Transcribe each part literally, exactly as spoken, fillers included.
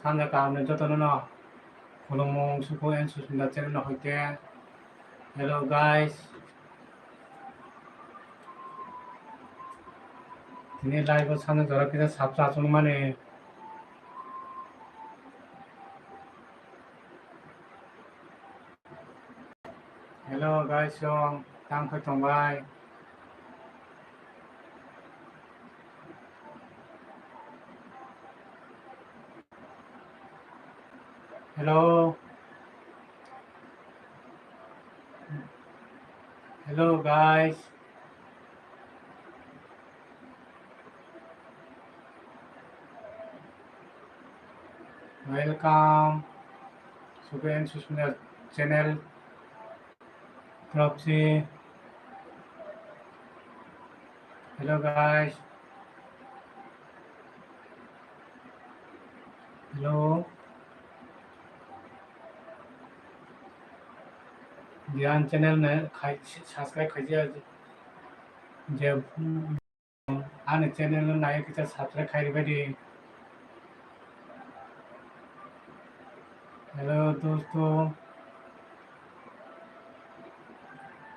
Sanja kaham ni joto no no khulumung suku and Susmita channel no hoite. Hello guys. Tini live o sanja jora kisa sabsa achung mani. Hello guys, song tang khoi tong bai. Hello. Hello guys. Welcome. Suku and Susmita channel. Propsi. Hello guys. Hello. Diyan channel ne khai, subscribe khai je, je Ani channel no nai kisa subscribe khai ribai di. Hello dosto.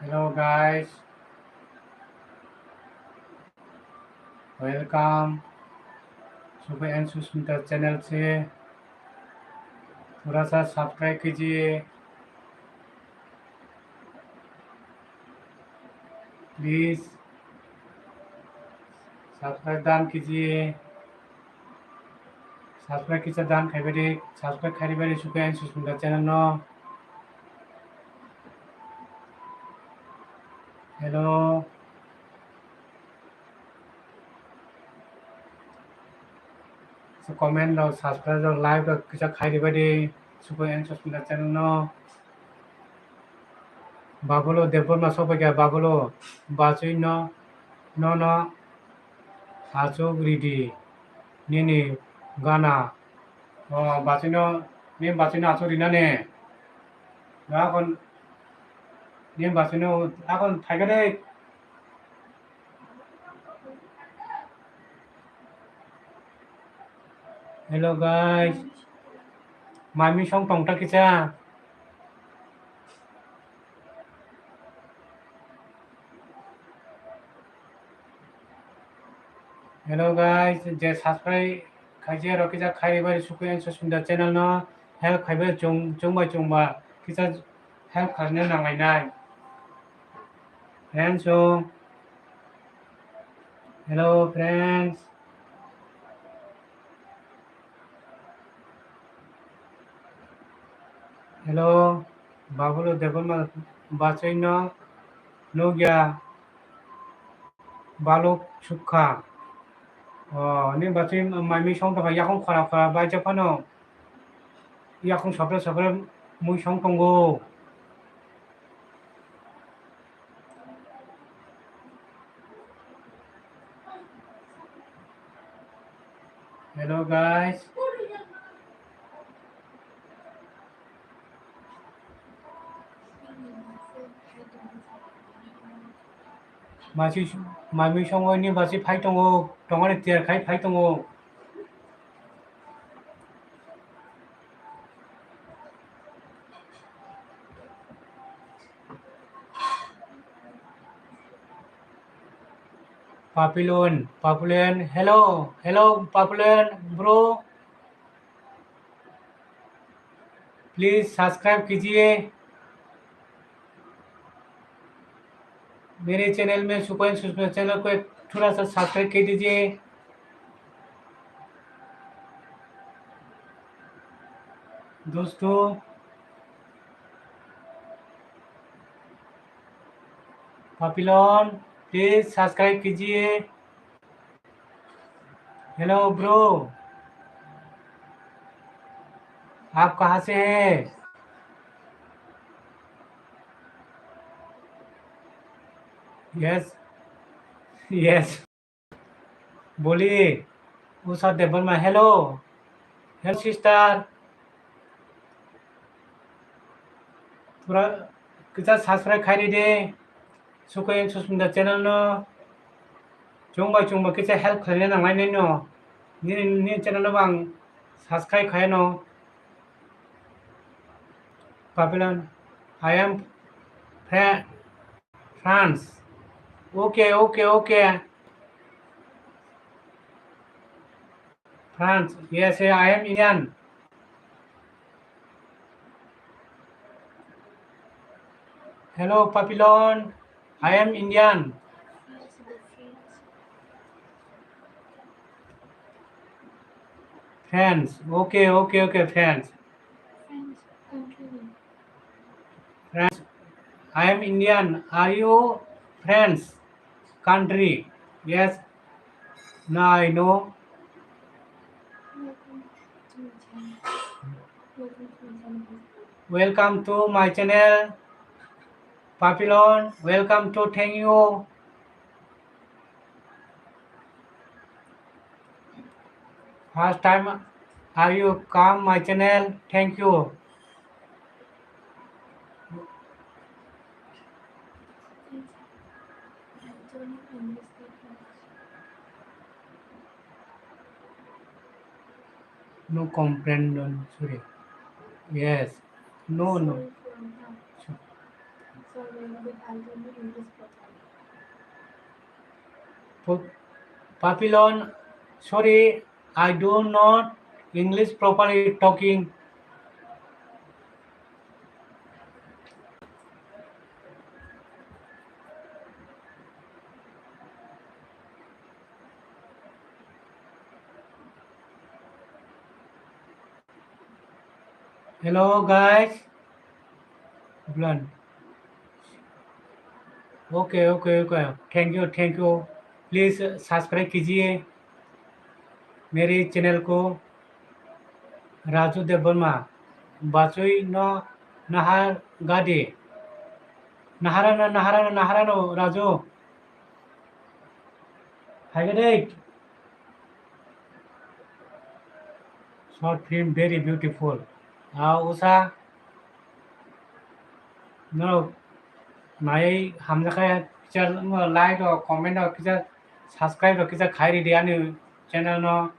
Hello guys. Welcome. Suku and Susmita channel se. Thora sa subscribe kijiye. Please subscribe dan kijiye. Subscribe kisa dan khaibai di, subscribe khaibai di Suku and Susmita channel no. Hello. So comment rok, subscribe rok, like rok kisa khai ribai di Suku and Susmita channel no. Babulo Debbarma sokphaikha, Babulo bachwi no, nono achuk ridi nini gana. O bachwi no, nini bachwi no achuk rinani. Akon nini bachwi no akon phaikha de. Hello guys, mai mui song tong ta kisa. Hello guys, je subscribe khaijak rok kisa khai ribai Suku and Susmita channel no help khaibai chung, chungbai chungba kisa help khaina nanglainai. Friends, so, hello friends. Hello, Babulo Debbarma bachwi no nukya baluk sukha. O, ni bachwi mai mui song tongkha, yakung khora khora bai jephano yakung sopre sopre mui song tongo. Hello guys. Masi, mami songo ni basi phai tongo, tongani tiar khai phai tongo. Papilon, Papilon, hello, hello, Papilon, bro. Please subscribe कीजिए मेरे चैनल में, सुकु एंड सुष्मिता चैनल को एक थोड़ा सा सब्सक्राइब कर दीजिए दोस्तों। पापिलोन, प्लीज सब्सक्राइब कीजिए। हेलो ब्रो, आप कहाँ से हैं? Yes, yes. बोलिए, Usha Debbarma, hello, hello sister. Pura kisa subscribe khai ridi, Suku and Sushmita channel no. Chwng bai chwng bai kisa help khlaina nanglainai no. Nini, nini channel no ang Subscribe khaino. Babylon, I am Fra-, France. Okay, okay, okay. France. Yes, I am Indian. Hello, Papillon. I am Indian. France. Okay, okay, okay, France. France. I am Indian. Are you France country? Yes. No, I know. Welcome to my channel, Papillon. Welcome to thank you. First time are you come my channel? Thank you. No comprehension, sorry. Yes. No, no. Pa-, Papillon, sorry, I do not English properly talking. Hello, guys. Bulan. Okay, okay, okay. Thank you, thank you. Please subscribe कीजिए मेरे चैनल को। राजू देववर्मा, बाचुई न नहार गादे। नहारा न, नहारा न, नहारा न, Raju. Hai gadai. Short film very beautiful. Ah, usa. No, nai hamjakha, kisa like o, comment o, kisa subscribe o, kisa khai ridi ani channel no.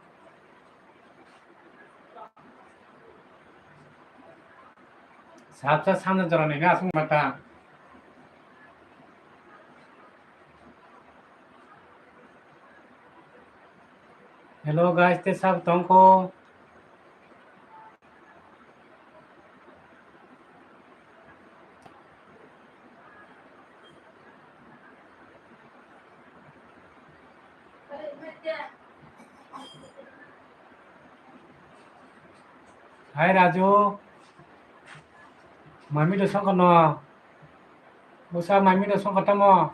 Sabsa sana jora ni na sung mata. Hello guys, te sab tongko. Hai Raju, mami do songkha no? Busa mami do songkha tamo?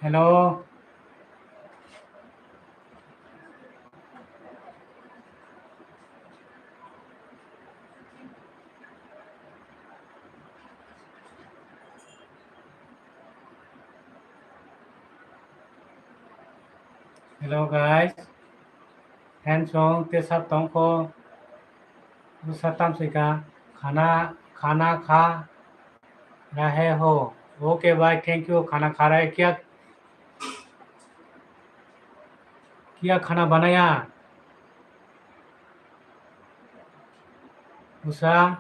Hello. Hello guys, handsome te sab tongko, busa tamsika, khana, khana kha rahe ho. Okay bhai, thank you, khana kha rahe kya, kya khana banaya? Busa,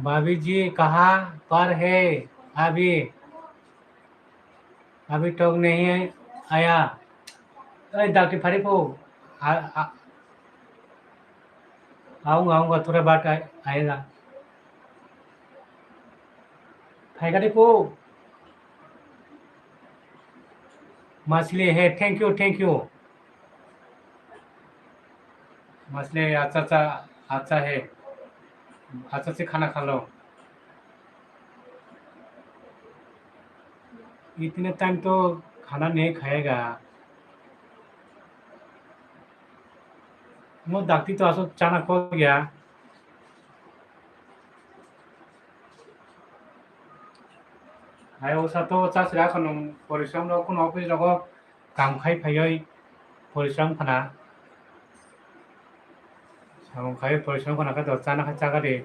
bhabhi ji kaha par hai abhi? Abhi tak nahi aaya. Ei, dakti phari pho. A, a, aunga, aunga, thora baad aayega. Phai gadi pho. Masli hai, thank you, thank you. Masli, acha, acha, acha hai. Acha se khana kha lo. Itne time to khana nahi khayega. Mo dakti to asok chana kho gaya. Hai usa to chasri akhon nung porishram rok kuno office rogo kam khai phaioi porishram khana. Samung khai porishram khana khe to chana khe chakari.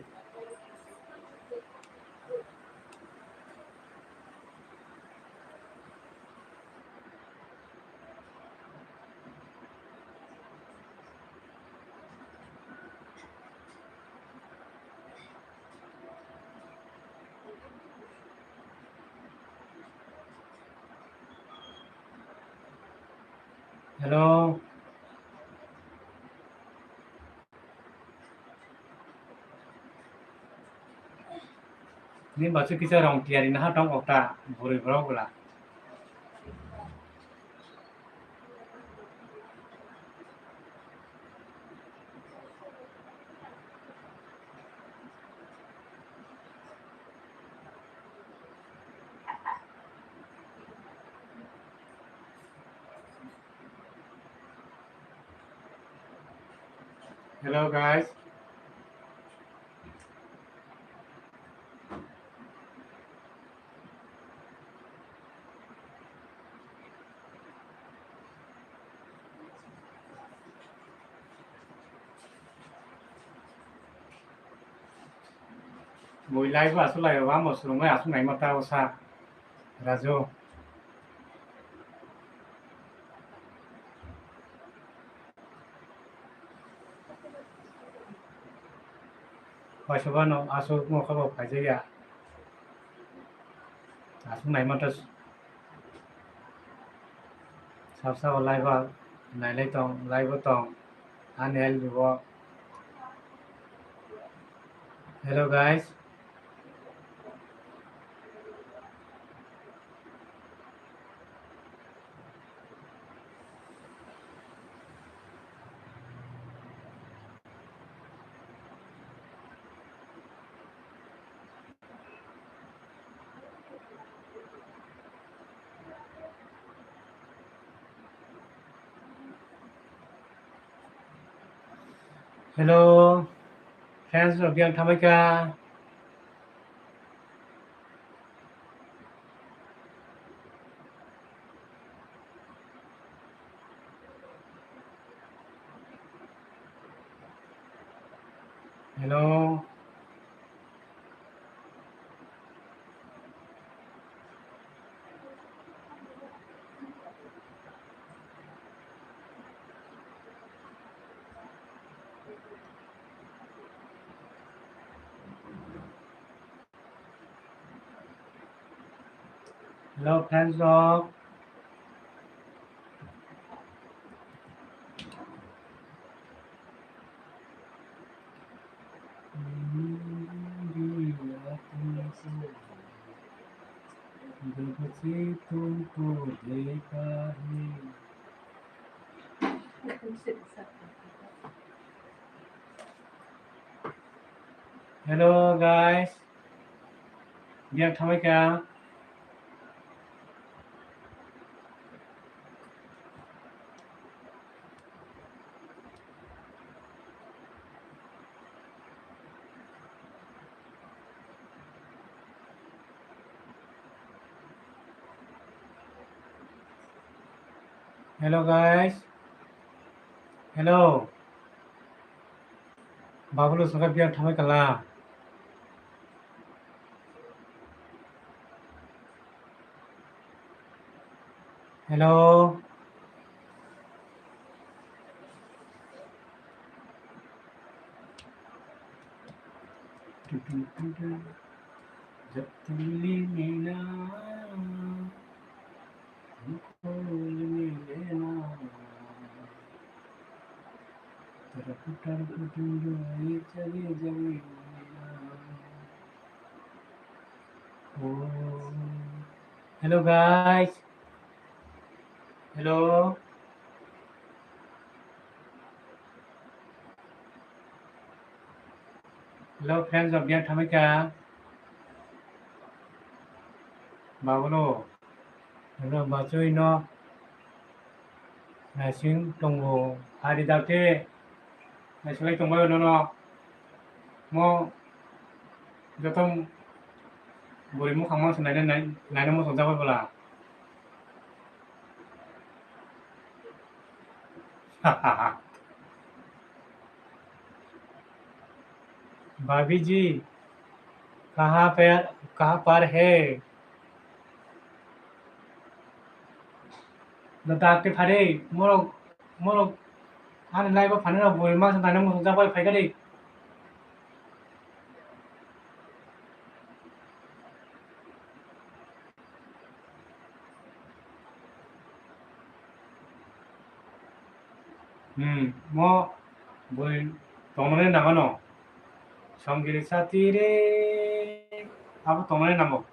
Hello. Ni bachu kisa rong tiyari naha tong okta bwrwi borok bwla. Hello guys. Bui live o aswk lai o, amo swrwngwi aswk naima ta o sa Raju. Waisubano aswk mokabo phaijaya. Aswk naima ta. Sab sabo live o nailai tong, live o tong, ani L B o. Hello guys. Hello, friends rok yang thamai kha? Hello. Hello, friends rok. जब से तुमको देखा है। Hello guys. Biang thamai kha. Hello guys. Hello. Babulo saka biang thamai kala. Hello. जब तुम मिली ना, हमको मिले ना। तरफ तरफ ढूंढो, ये चली जमीन। Oh. Hello guys. Hello. Hello friends of Biang Thamika. Babulo. Hello bachoi no. Naising tongo. Hari dakte. Naising lai tongbai nono. Mo joto Bwrwi mukhang mang se naina nai-, naina muchung jak bai bwla. भाभी जी, कहाँ पे, कहाँ पर है? Da dakti phari, morok, morok, ani live o phani rok bwrwi masa naina muchung jak bai phaikha de. Hmm, mo bwrwi tongnani nangano. Songiri sati re, abo tongnani nango.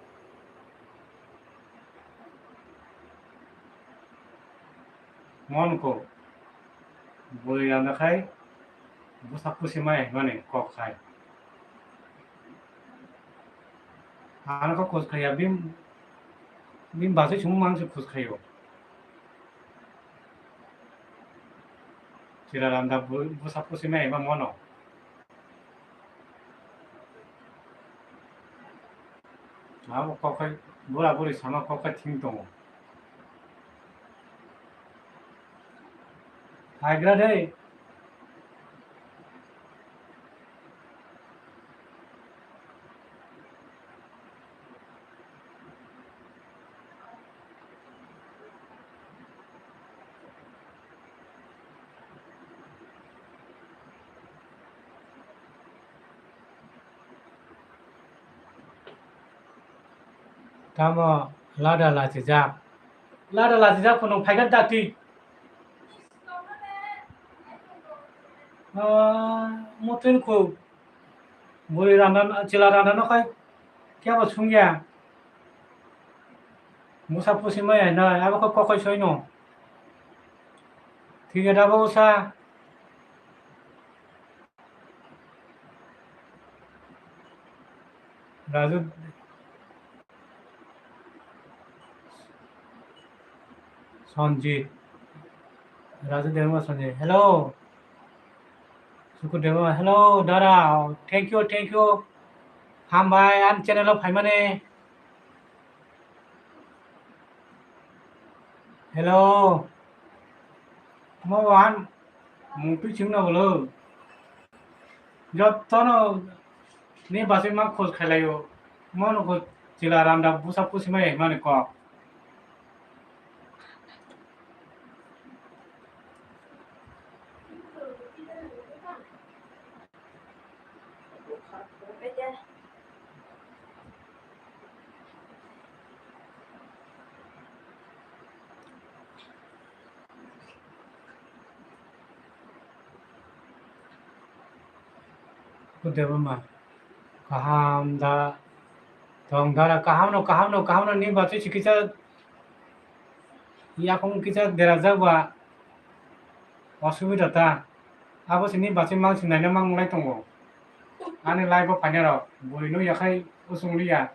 Mon ko bwrwi randa khai bwsa pusi mai mani kok khai. Ano kok khus khaiya bim, bim basui sumung mang se khus khaio. Chila randa bw-, bwsa pusi mai ma mono. Abo kok khai bura buri sama kok khai thing tongo. Phaigra de. Tamo lada lachijak. Lada lachijak phunuk phaikha dakti. Ah, mutin khu. Bwrwi randa, chwla randa no khai kebo sungya. Bwsa pusi mai hai nai, abo khe kokoi soi no. Thik ada bo sa. Raju Sanjit. Raju Debbarma Sanjit. Hello. Sukur Debbarma. Hello, dara. Thank you, thank you. Hambai, ani channel o phaimani. Hello. Mo wan. Mung twi chwngno bolo. Jotono ni bachwi ma khoj khailaio. Mono kho chwla randa bwsa pusi mai mani kok. Debbarma, kaham da tong dara, kaham no, kaham no, kaham no, ni bachwi si kisa yakung kisa derajak ba. Osubida ta. Abo sini bachwi mang sinaina mang lai tongo. Ani live o phaina rok bwrwi no yakhai usung liya.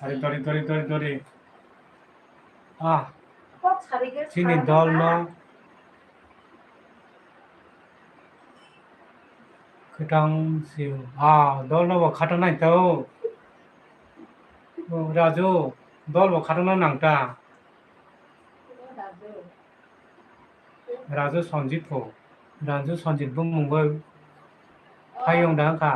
Dori, dori, dori, dori, dori. Ah, chini dol no khwtang sio. Ah, dol no bo khato nai to. Oh, Raju, dol bo khato na nang ta. Raju Sanjit pho. Raju Sanjit bumung bo phayung da kha.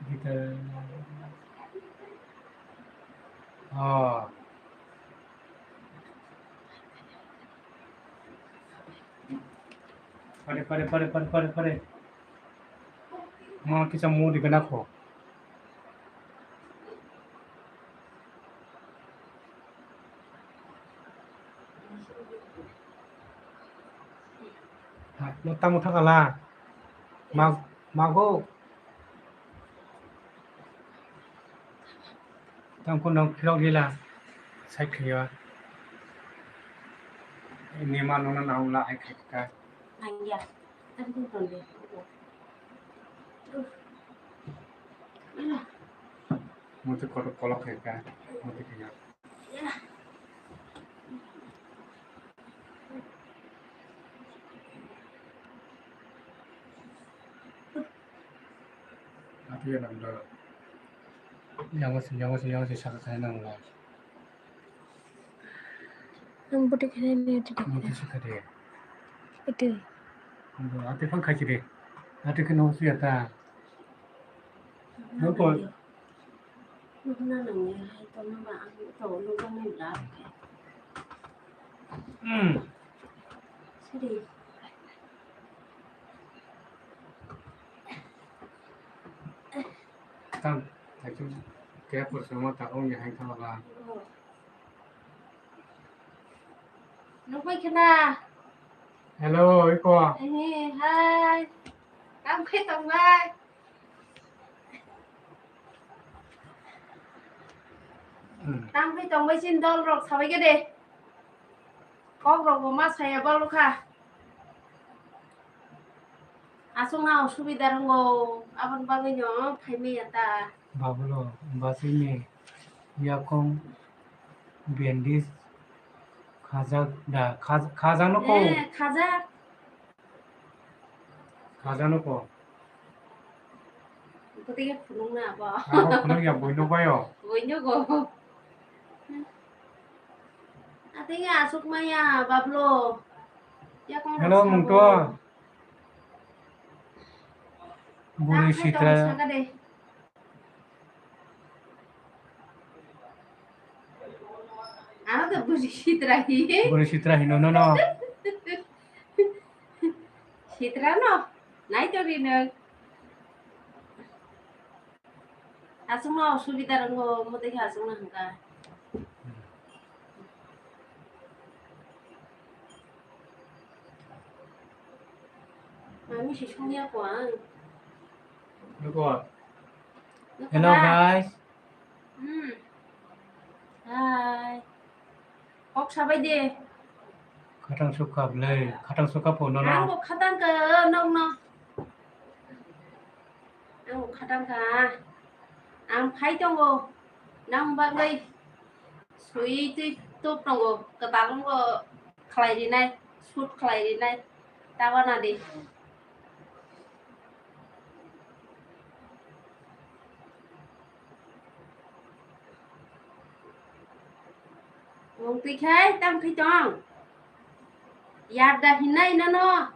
Guitar. Oh. Pare, pare, pare, pare, pare, pare. Mo kisa mudi gana kho. Mo tamo thangala. Mag-, mago. Tang kono phirok rila sai khayo. Ni ma nuna na ula ai khai ka. Angya. Tadi tu tonde. Muti kotor kolok khe ka, muti khe ya. Ati ya nang do. Yang si, yang si, yang si saka kaya nang lai. Ang budi kene ni ati de. Muti saka de. Ati. Ati phang khai de. Ati khe no si ya ta. Nokol. Nokna nangya hai tongma ba ang to nokna nang da. Hmm. Siri. Tam, thakin kaya pur sama ta ong ya hai tama ba. Oh. Nukbai khna. Hello, iko. Eh, hai. Kam khai tongbai. Hmm. Tang phai tongbai chin dol rok sabai khe de. Kok rok bo ma saya balu kha. Aswk na osubida rongo, aboni bagwi no phai maya ta. Babulo, basini yakung bandage khajak da, khaj-, khajak no ko. Eh, khajak. Khajano ko. Kotike phunukna abo. Abo phunuk ya, buino bayo. Buino go. Atenge asuk maya, bablo. Yakung hello, rok sabo. Mungto. Buri sitra. Tang khai tong saka de. Ano to buri sitra hi. Buri sitra hino no no. Sitra no. Nai to ri no. Aswk no osubida rongo, mo tei aswk no hwnka. Mami si songya ko ang. Hello, guys. Hmm. Hai. Kok sabai de. Khatang sukha bwlai, khatang sukha pho nono. Ang bo khatang ka nokno. Ang bo khatang ka. Ang phai tongo. Nang bagwi sui twi tup tongo. Kwtal wngbo khlai rinai, shoot khlai rinai. Tawana di. Mungtwi khai tam khe tong. Yarda hinai nono.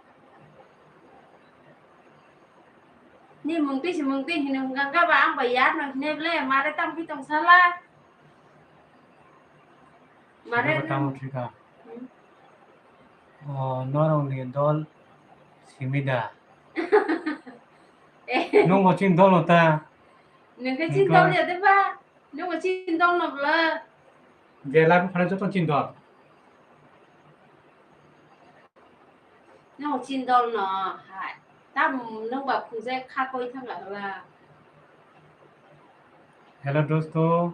Ni mungtwi si mungtwi hino hwnka ba ang ba yar no hinai ble mare tam khe tong sala. Mare. Sila tamo thika. Hmm. O, norok ni dol simi da. Eh. Nung bo chini dol no ta. Nung khe chini dol ya de ba. Nung bo chini dol no bla. Je labu phana joto chini dol. Nung chini dol no hai. Tam nung ba phunjai kha koi thang la. Hello dosto.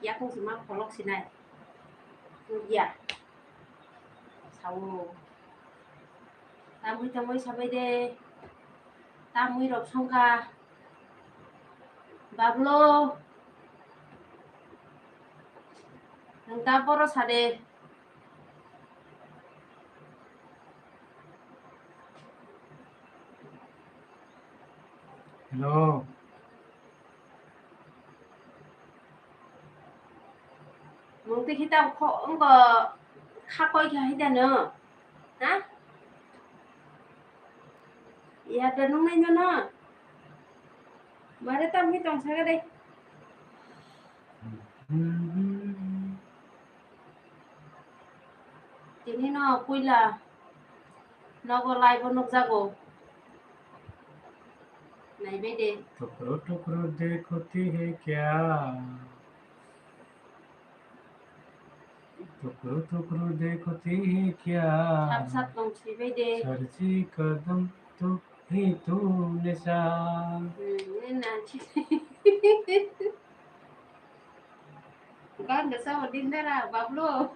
Yakung sima pholok sinai. Nugya. Sao. Tamui tamui sabai de. Tamui rok songkha. Bablo. Nung ta boro sade. Hello. Mungtwi khitam kho wngkha koi kha hidano. Ha? Yada nungnai nono. Mare tam hi tong saga de. Tini no puila nogo live o nukjago. Naibe de. Tukru tukru dekho ti hai kya? Tukru tukru dekho ti hai kya? Sap sap tong sibai de. Sarji kadam tu hi tu nisa. Hmm, na chi. Gan da sa din dara bablo.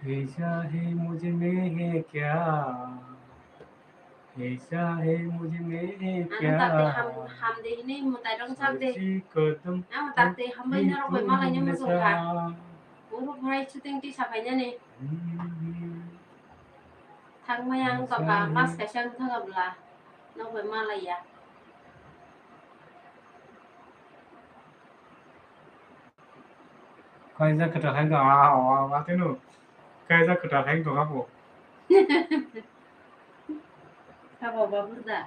ऐसा है मुझ में है क्या, ऐसा है मुझ में है Ano क्या, tate ham, ham de hinwi mwtai rok chak de. Sasi kadam Ano tate hambai norok bai malai ni muchung kha. Uru phai shooting tisa phainani. Thangmaya wng tongkha, mas kaisa wng thangkha bwla, nok bai malaiya. Kaisa kwtal hai tong, ah, ah, ah, tino. Kaisa kwtal hai tong abo. Sabo babur da.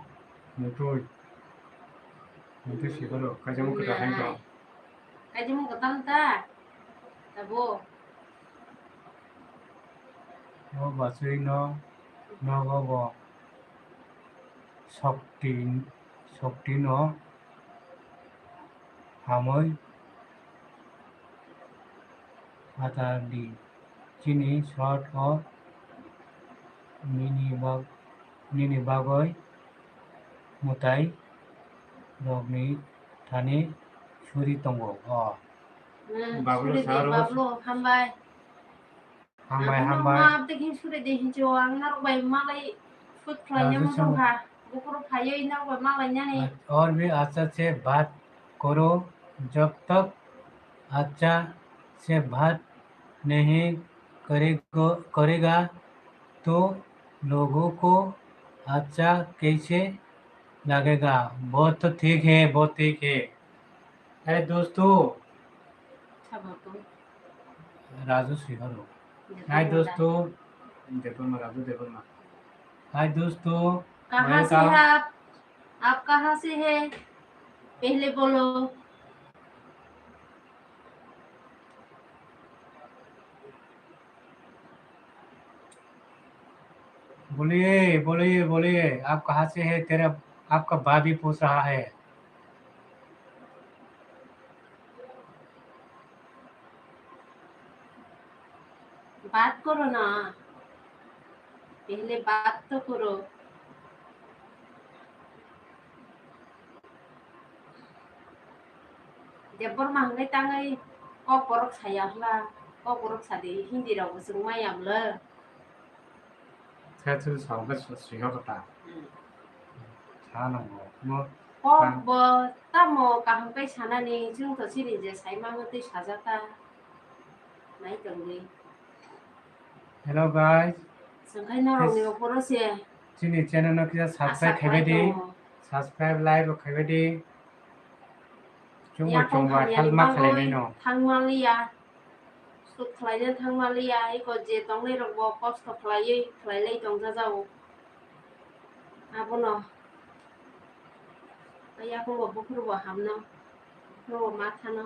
Mutui. Mutui si baro, kaisa mo kwtal hai tong. Kaisa mo kwtal ta. Tabo. O bachwi no nogo bo sokti, sokti no hamwi phatar di. Chini short o nini bag-, nini bagwi mwtai rokni thani suri tongo. O. Hmm, Bablu suri di, saro. Bablu, hambai. Hambai, hambai. Maaf de khin suri de hincho ang narok bai malai shoot khlai nang tongkha. Bukhuru phaiwi narok bai malai nani. और भी अच्छा से बात करो, जब तक अच्छा से बात नहीं करेगा, करेगा तो लोगों को अच्छा कैसे लगेगा? बहुत तो ठीक है, बहुत ठीक है। Hey दोस्तों। Sabo to. राजू सिंह रो। Hai दोस्तों। देबर्मा, राजू देबर्मा। Hai दोस्तों। कहाँ से हैं आप? आप कहाँ से हैं? पहले बोलो। बोलिए, बोलिए, बोलिए, आप कहाँ से है? तेरा, आपका भाभी पूछ रहा है। बात करो ना, पहले बात तो करो। Debbarma hwnwi tangwi kok borok saya hwla, kok borok sadi Hindi rok bo chwng maya mlo. Khe chwng sao khe swiho kota. Hmm. Sa nangbo. Mo kok bo tamo kaham kai sanani chwng to chini je sai mano tei sajata. Nai tongwi. Hello guys. Chwng khai norokni ophoro se. Chini channel no kisa subscribe khaibai di. Subscribe, like rok khaibai di. Chwngbo chwngbo help ma khlainai no. Thangmaliya. Shoot khlaina thangmaliya. Eko je tongnai rokbo kosto khlaiwi khlailai tongjajago. Abono. Yakungo bukhurbo hamno. Bukhurbo mathano.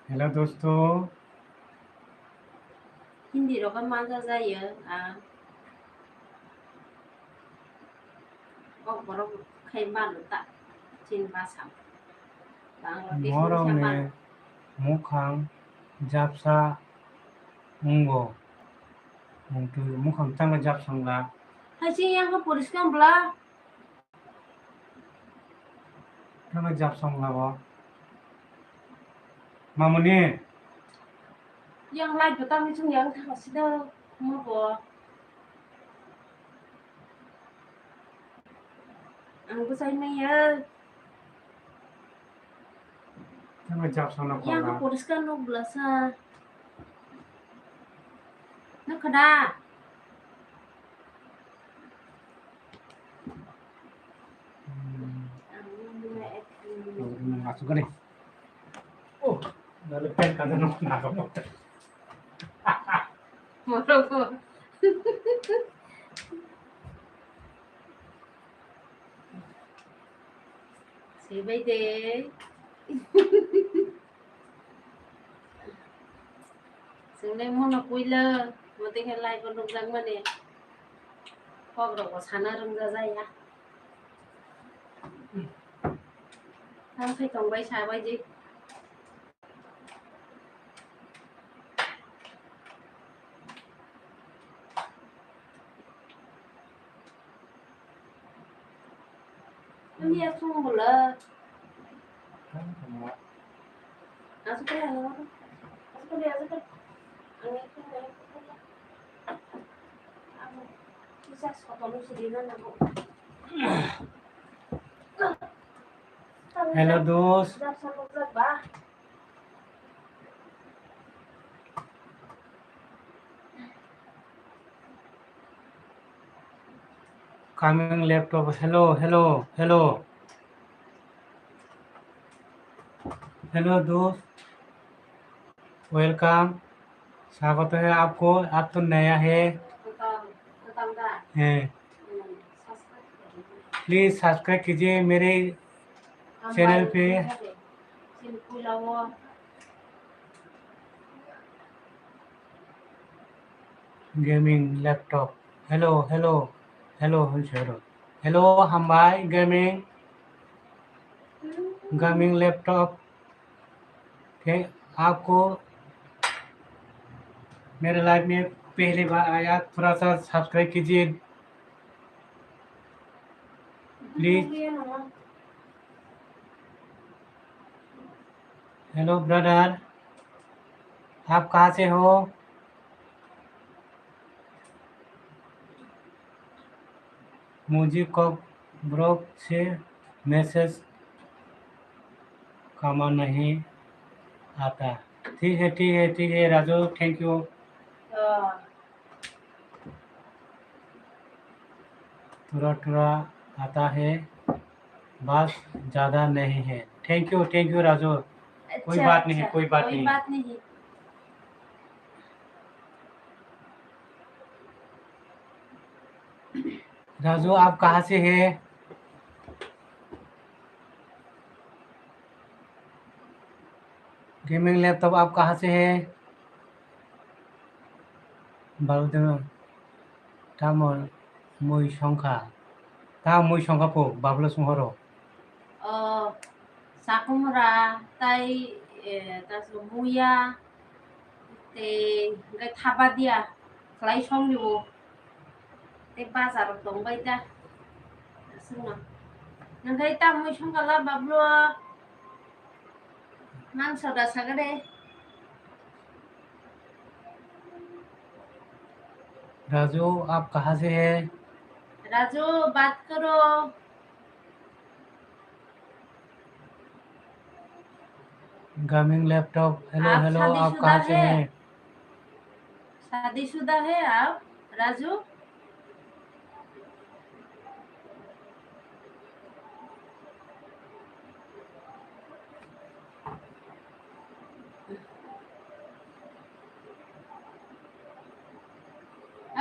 Hello दोस्तों। Hindi rok manja jayo, ah. Kok borok khai mano ta, chin basa. Bangladesh ni sapan. Mukhang japsa wngo. Mukhang tangla japsa wngla. Hai si yang poriskar bla. Tama japsa wngla bo. Mamuni. Yang light bo tangwi chung yang thang sida mo bo. Ang bwsai maya. Tama japsa wngla. Yang poriskar nuk blasa. Nuk kada. Asuk kali. Oh, dale pen kada no na ko. Moroko. Sebai de. Chwngle mono puila, mote khe live o nukjakmani kok rokbo sana rwngja jaya. Tamo khe tongbai sabai di. Ani asung bwla. Hello, dos. Coming laptop. Hello, hello, hello. Hello, dos. Welcome. स्वागत है आपको। आप तो नया है। हैं। Please subscribe कीजिए मेरे channel पे। Gaming laptop. Hello, hello, hello, hello, hello, hambai gaming, gaming laptop. Okay, आपको मेरे लाइफ में पहली बार आया, थोड़ा सा सब्सक्राइब कीजिए प्लीज। हेलो ब्रदर, आप कहाँ से हो? मुझे कॉकबॉक्स से मैसेज कमा नहीं आता। ठीक है, ठीक है, ठीक है राजू, थैंक यू। थोड़ा थोड़ा आता है, बस ज्यादा नहीं है। Thank you, thank you Raju. कोई अच्छा, बात नहीं, अच्छा, कोई बात कोई नहीं। बात नहीं। राजू, आप कहाँ से हैं? गेमिंग लैपटॉप, आप कहाँ से हैं? Bablo tamo mui songkha. Ta mui songkha po, Bablo songhoro. O, sakumra, tai, e, ta so muya, tei hwnkhe thapa dia, khlai song di o. Tei bazar rok tong bai ta. Aswkno. Nang khai ta mui songkha la Bablo. Mangso da saga de. Raju, आप कहाँ से हैं? राजू, बात करो। Gaming laptop, hello, आप हेलो, आप शादीशुदा कहाँ से है? हैं? शादीशुदा है आप, Raju?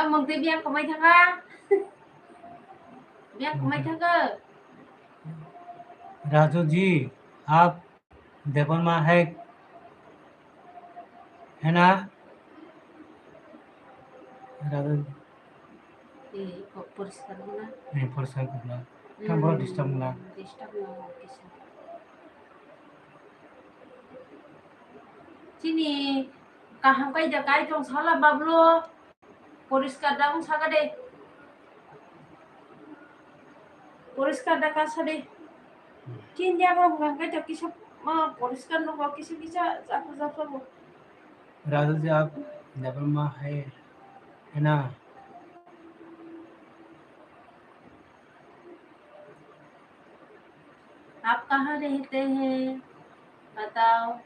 Among tei biang kwmai thangkha. Biang kwmai thangkha. Raju जी, आप देवबर्मा है, है ना? राजू। ए, प-, poriskar wngna. Eh, poriskar wngna. Tamo disturb wngna. Disturb wngna, okay, sir. Chini kaham kai da kai tong sala Bablo. Poriskar da wng saka de. Poriskar da kasa de. Chin ya bo hwnkha khe to kisa ma poriskar no bo kisa kisa japo japo bo. Raju जी, आप देवबर्मा है, है ना? आप कहाँ रहते हैं? बताओ।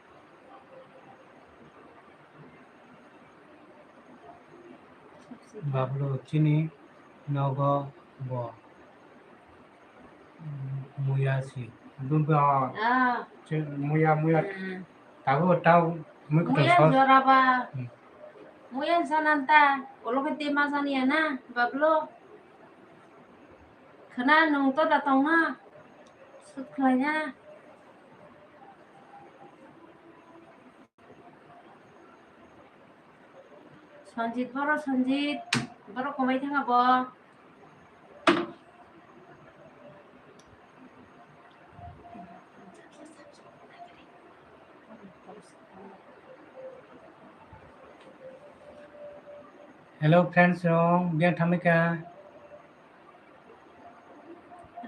Bablo chini nogo bo muya si. Dum ba. Ah. Muya, muya. Hmm. Tago tau mui kutung muya sol. Jora ba. Hmm. Muya sananta. Olo ke tema sani ya na, Bablo. Khna nung to da tong na. Sut khlai na. Sanjit boro, Sanjit boro kwmai thanga bo. Hello friends, rong biang thamika.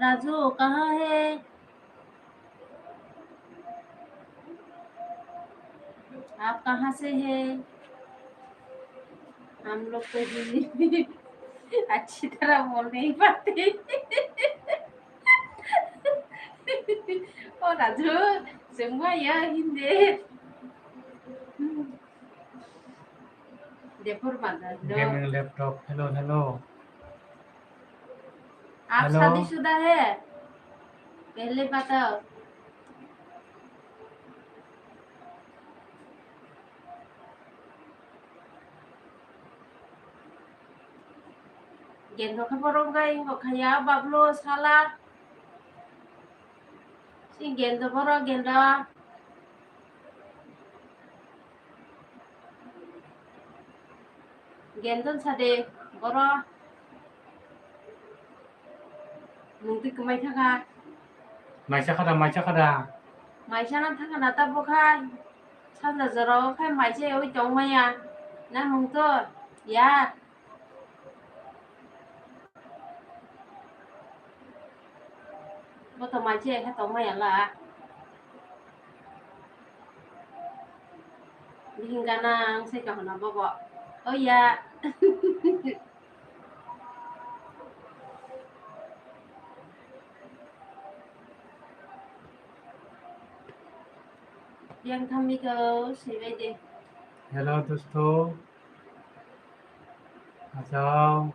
Raju कहाँ है? आप कहाँ से है? हम लोग तो हिंदी अच्छी तरह बोल नहीं पाते। ओ राजू, जोंबो हायो Hindi. Gaming laptop, hello, hello. आप शादीशुदा है? पहले बताओ। Gendo khe borok wngkha, wngkha ya, bablo sala. Si gendo borok, gendo. Gendon sade, borok. Mungtwi kwmai thangkha. Maisa khada, maisa khada. Maisa na thangkha na ta bokha. Sanja jora o khai maisa oi tong maya. Na mung to ya. Bo to maisa khe tong maya la. Bihing gana ang sai kahuna bobo. Oh ya. Yang kami kau sibai de. Hello, dosto. Achao.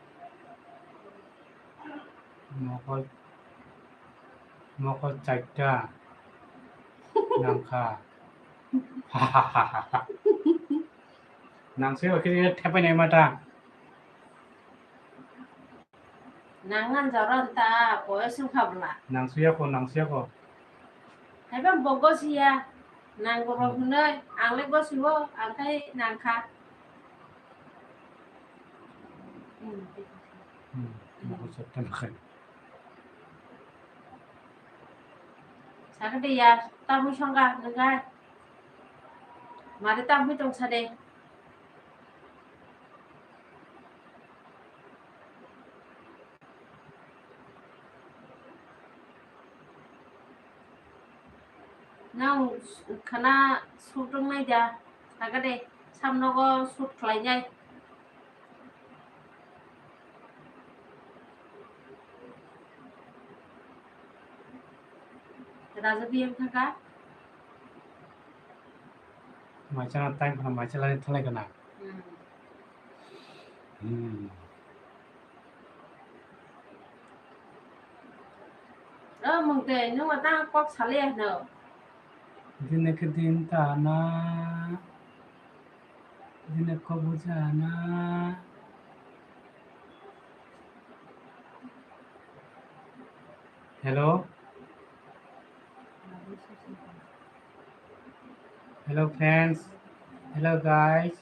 Mokol, mokol chaita. Nangkha. Nang sui wakil ini tepai nai mata. Nang ngan joron ta, boyos wngkha bwla. Nang suya ko, nang suya ko. Haiba bo gosiya, nang borok hinoi, ang le gosiwo, ang khai nang kha. Hmm, mokol chaita nangkha. Sakha de ya, tamui songkha, nangkha. Mari tamui tong sa de. Nang khana sut wngnai da, sakha de, samnogo sut khlainai. Raja biyang thangkha. Maisa na time khana maisa lani thalai khana. Hmm. Hmm. O mungtwi, nwng ma tang kok salai hwno. Dine khe din ta na. Dine kok buja na. Hello. Hello friends. Hello guys.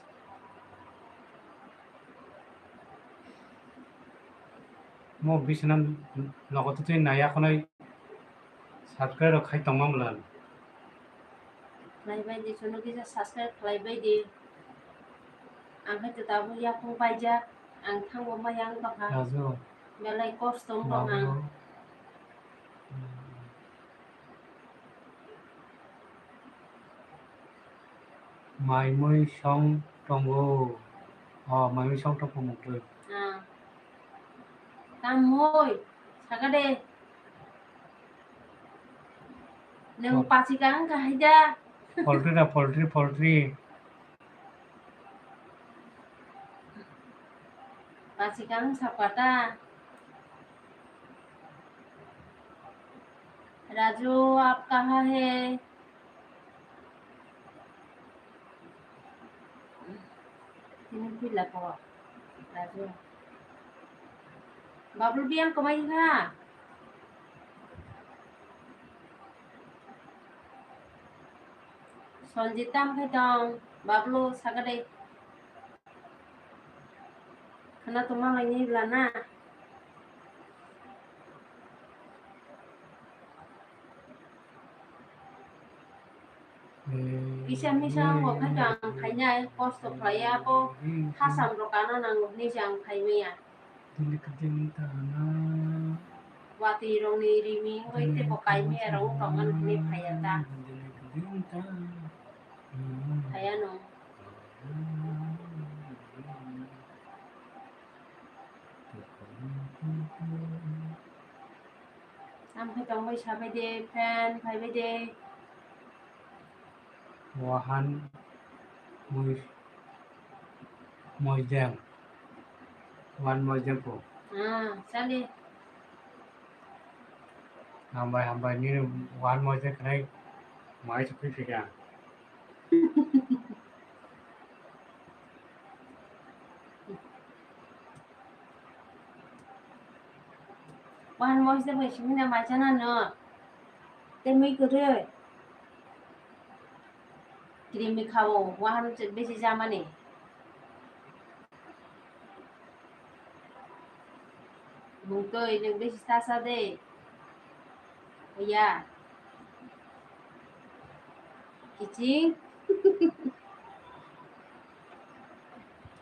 Mo bisna logo twi naya khonai subscribe rok khai tongma mlal. Khlai bai di, chwngno kisa subscribe khlai bai di. Ang hai to tabuk yakung paijak, ang thango maya wng tongkha. Raju. Belai kosto wng tong ang. Babu. Mai mui song tongo. O, mai mui song tongkha mungtwi. Ah. Tamoi, sakha de. Nwng poultry. Pachikang wngkha hai da. Poultry da, poultry, poultry. Pachikang wngkha ta. Raju, आप कहाँ है? Tini pila ko, Raju. Bablu biyang kwmai kha. Sonjit tam khai tong, Bablu sakha de. Khana tongma lai ni bla na. Kisa misa wngkha khe ang khainai, kosto khlaiya, abo khasam rok ano nango hinwi se ang khaimaya. Watwi rokni rimi wngwi teibo kaimaya rok wng tongmani hinwi phaiya ta. Hayano. Ang khe tongbai sabai de, fan phaibai de. Wahan mui-, muijang. Wahan muijang ko. Ah, chale. Hambai, hambai, nini wahan moja khnai mai sukui phika. Wahan moja bai simi na mai chana no. Te mui kwrwi. Creamy kha o, wahan besi jamani. Mungtwi nwng besi ta sa de. Oya. Kiching.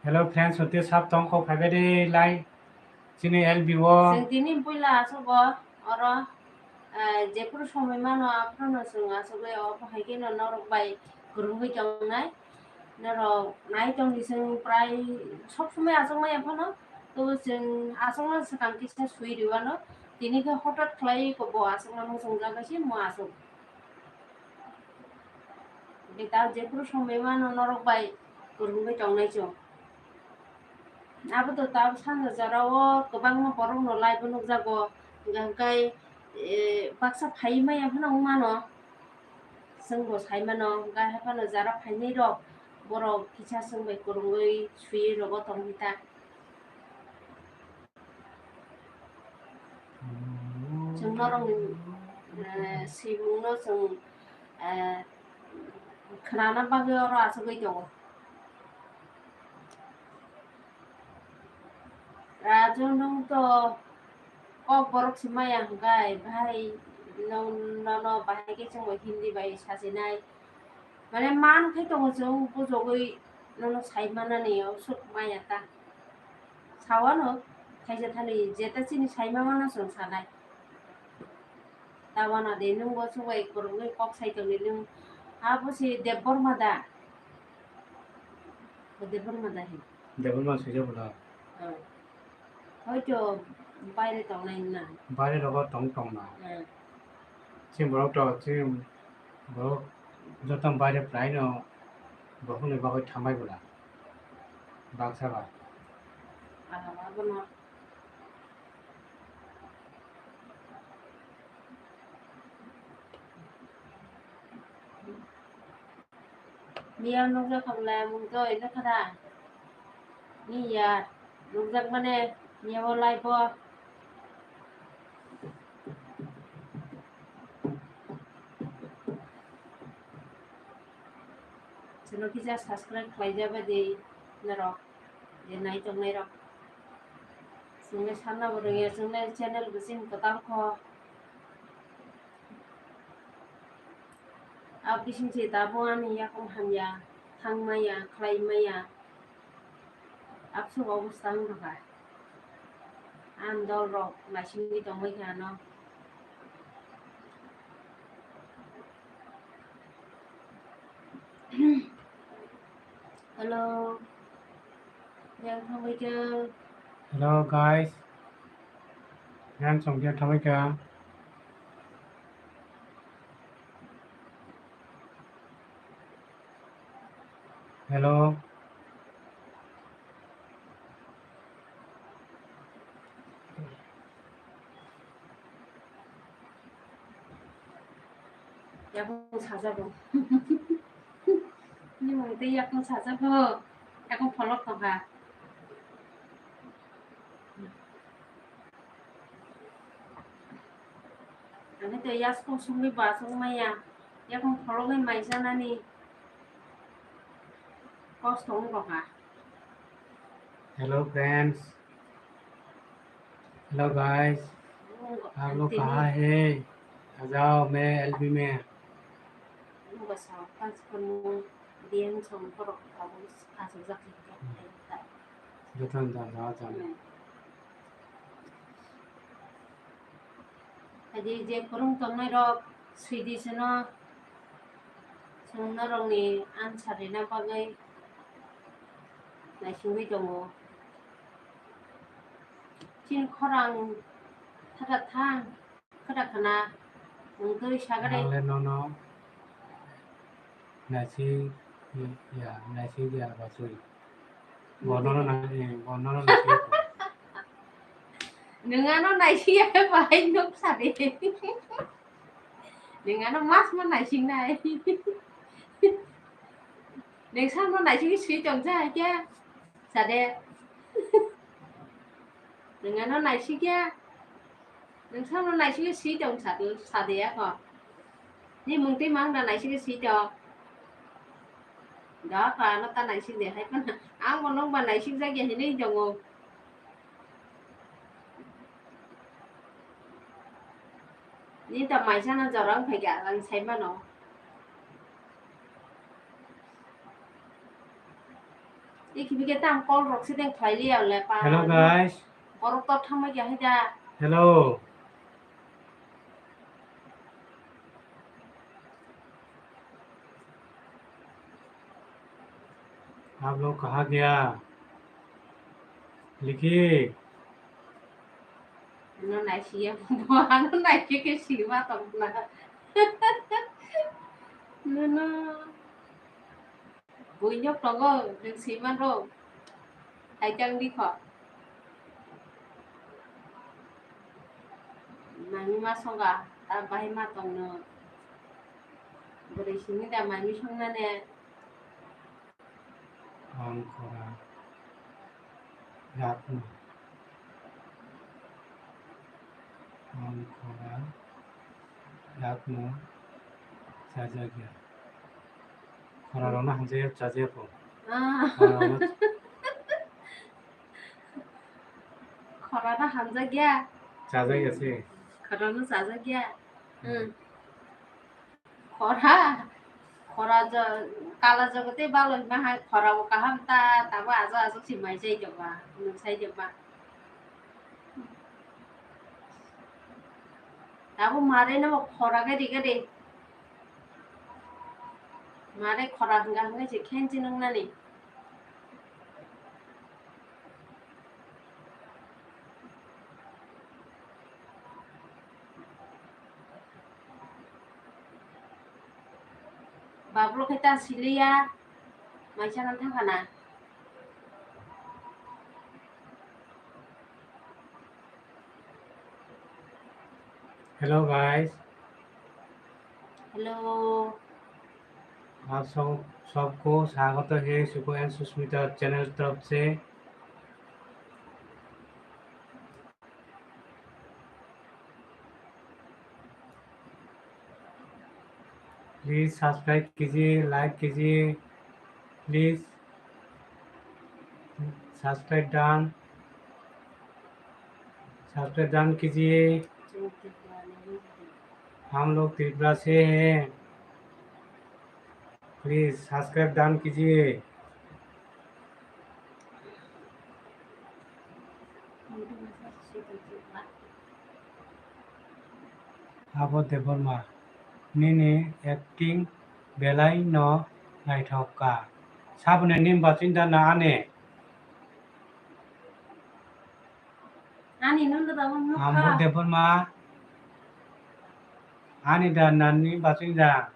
Hello friends, hote sab tong kok phaibai de lai. Chini L B o. Chwng tini puila aswk o, oro, eh, jephuru somoi mano, aphuru no chwng aswk o, obo hai kheno norok bai kwrwngwi tongnai. Norok nai tongdi chwng prai sob somoi aswk maya phano, to chwng aswk no swkang kisa sui rwano. Tini khe hotat khlai ko bo aswk no muchungjak bai se mo aswk. Betal jephuru somoi mano norok bai kwrwngwi tongnai chwng. Abo to tabuk sanja jorao kwbangma borokno live-o nukjago, hwnkhe, eh, baksa phaiwi maya phano wng mano, chwngbo sai mano, hwnkhe hai phano jara phainai rok borok kisa chwng bai kwrwngwi swiwi rogo tongwi ta. Chwng norokni, eh, swimungno chwng, eh, khnana bagwi oro achugwi tongo. Raju, nwng to kok borok se maya hwnkhe, bahai nwng nono bahai khe chwngbo Hindi bai sajinai. Mane man khai tongo chwng bujogwi nono sai manani o suk maya ta. Sawano khaisa thani jeta chini sai mamano chwng sanai. Tabana de nwng bo chubai kwrwngwi kok sai tongdi nwng. Abo se Debbarma da? O Debbarma da he? Debbarma swijak bwla. Hmm. Hoito baire tongnai na. Baire rogo tong tong na. Hmm. Chini borok to, chini borok joto baire prai no, borok ni bagwi thambai bwla. Baksa ba. Ah, abono. Miya nukjak khamla mung to ino khada. Miya nukjak mane miya bo live bo. Chwngno kisa subscribe khlai jaba di norok je nai tongnai rok. Chwngno sanna bo rwngya, chwngno channel bo chini kwtal kho. Abo bising se tabuk ani yakung hamya, thang maya, khlai maya. Absuk obostha wng kha. Ang dol rok naisingwi tongwi kha ano. Hello. Yang thangwi kha. Hello guys. Yang song yang thangwi kha. Hello. Yakung sajago. Ni mung tei yakung sajago. Yakung pholok tongkha. Ang khe tei yasku sungwi ba sung maya, yakung phologwi mai sanani kosto wng kha. Hello friends, hello guys, आप लोग कहाँ है? आ जाओ, मैं एलबी में। Joto da da da. Haji je kwrwng tongnai rok swidi seno, Chwng norokni answer rina bagwi naisingwi tongo. Chini khorang thata thang, khata khana, nwng twi sagade. Ang le nono naising ya, naising ya bachwi. Bo nono na, eh, bo nono naising. Nwng ano naising ya bai nuk sade. Nwng ano mas ma naising nai. Nwng samo naising swi tong ja kya? Sade. Nwng ano naising kya? Nwng samo naising swi tong sade, sade ya ko. Ni mung twi mang da naising swi tong. Da ka ano ta naising de hai pa. Ang bo nong ba naising ja kya hinwi tongo. Ni ta maisano jora wng phaikha, ang sai mano. Iki bike tang call rok se deng khlai liya le pa. Hello guys. Borok to thangma kya hai da. Hello. आप लोग कहाँ गया? लिखिए। No naisiya, ano naisiya ke sima tongla. No, no. Buinyok tongo, nwng siman ro. Haikang di kho. Mami ma songa, ta bahai ma tongno. Bwrwi simi da mami songnane. Ang khora yakno. Ang khora yakno chajakya. Khora rokno hamjakya chajakya po. Ah. Khora rokno Khora no hamjakya. Chajakya se. Khora no chajakya. Hmm. Khora, khora jo-, kala jogote baloi ma hai khora bo kaham ta, tabo ajo ajo si mai jai jaba, nuk sai jaba. Tabo mare no khora gadi gadi. Mare khora hwnga hwnga se khenchi nungnani. Bablo khe ta siliya, maisa nang thangkha na. Hello guys. Hello. आप सब, सबको स्वागत है सुको एंड सुष्मिता चैनल तरफ से। Please subscribe कीजिए, लाइक कीजिए, please subscribe done, subscribe done कीजिए। हम लोग त्रिपुरा से हैं, प्लीज सब्सक्राइब डन कीजिए। Abo Debbarma, nini acting belai no naithok kha. Saboni nim bachwinda na ani? Ani no da abo nukha. Abo Debbarma, ani da nani bachwinda?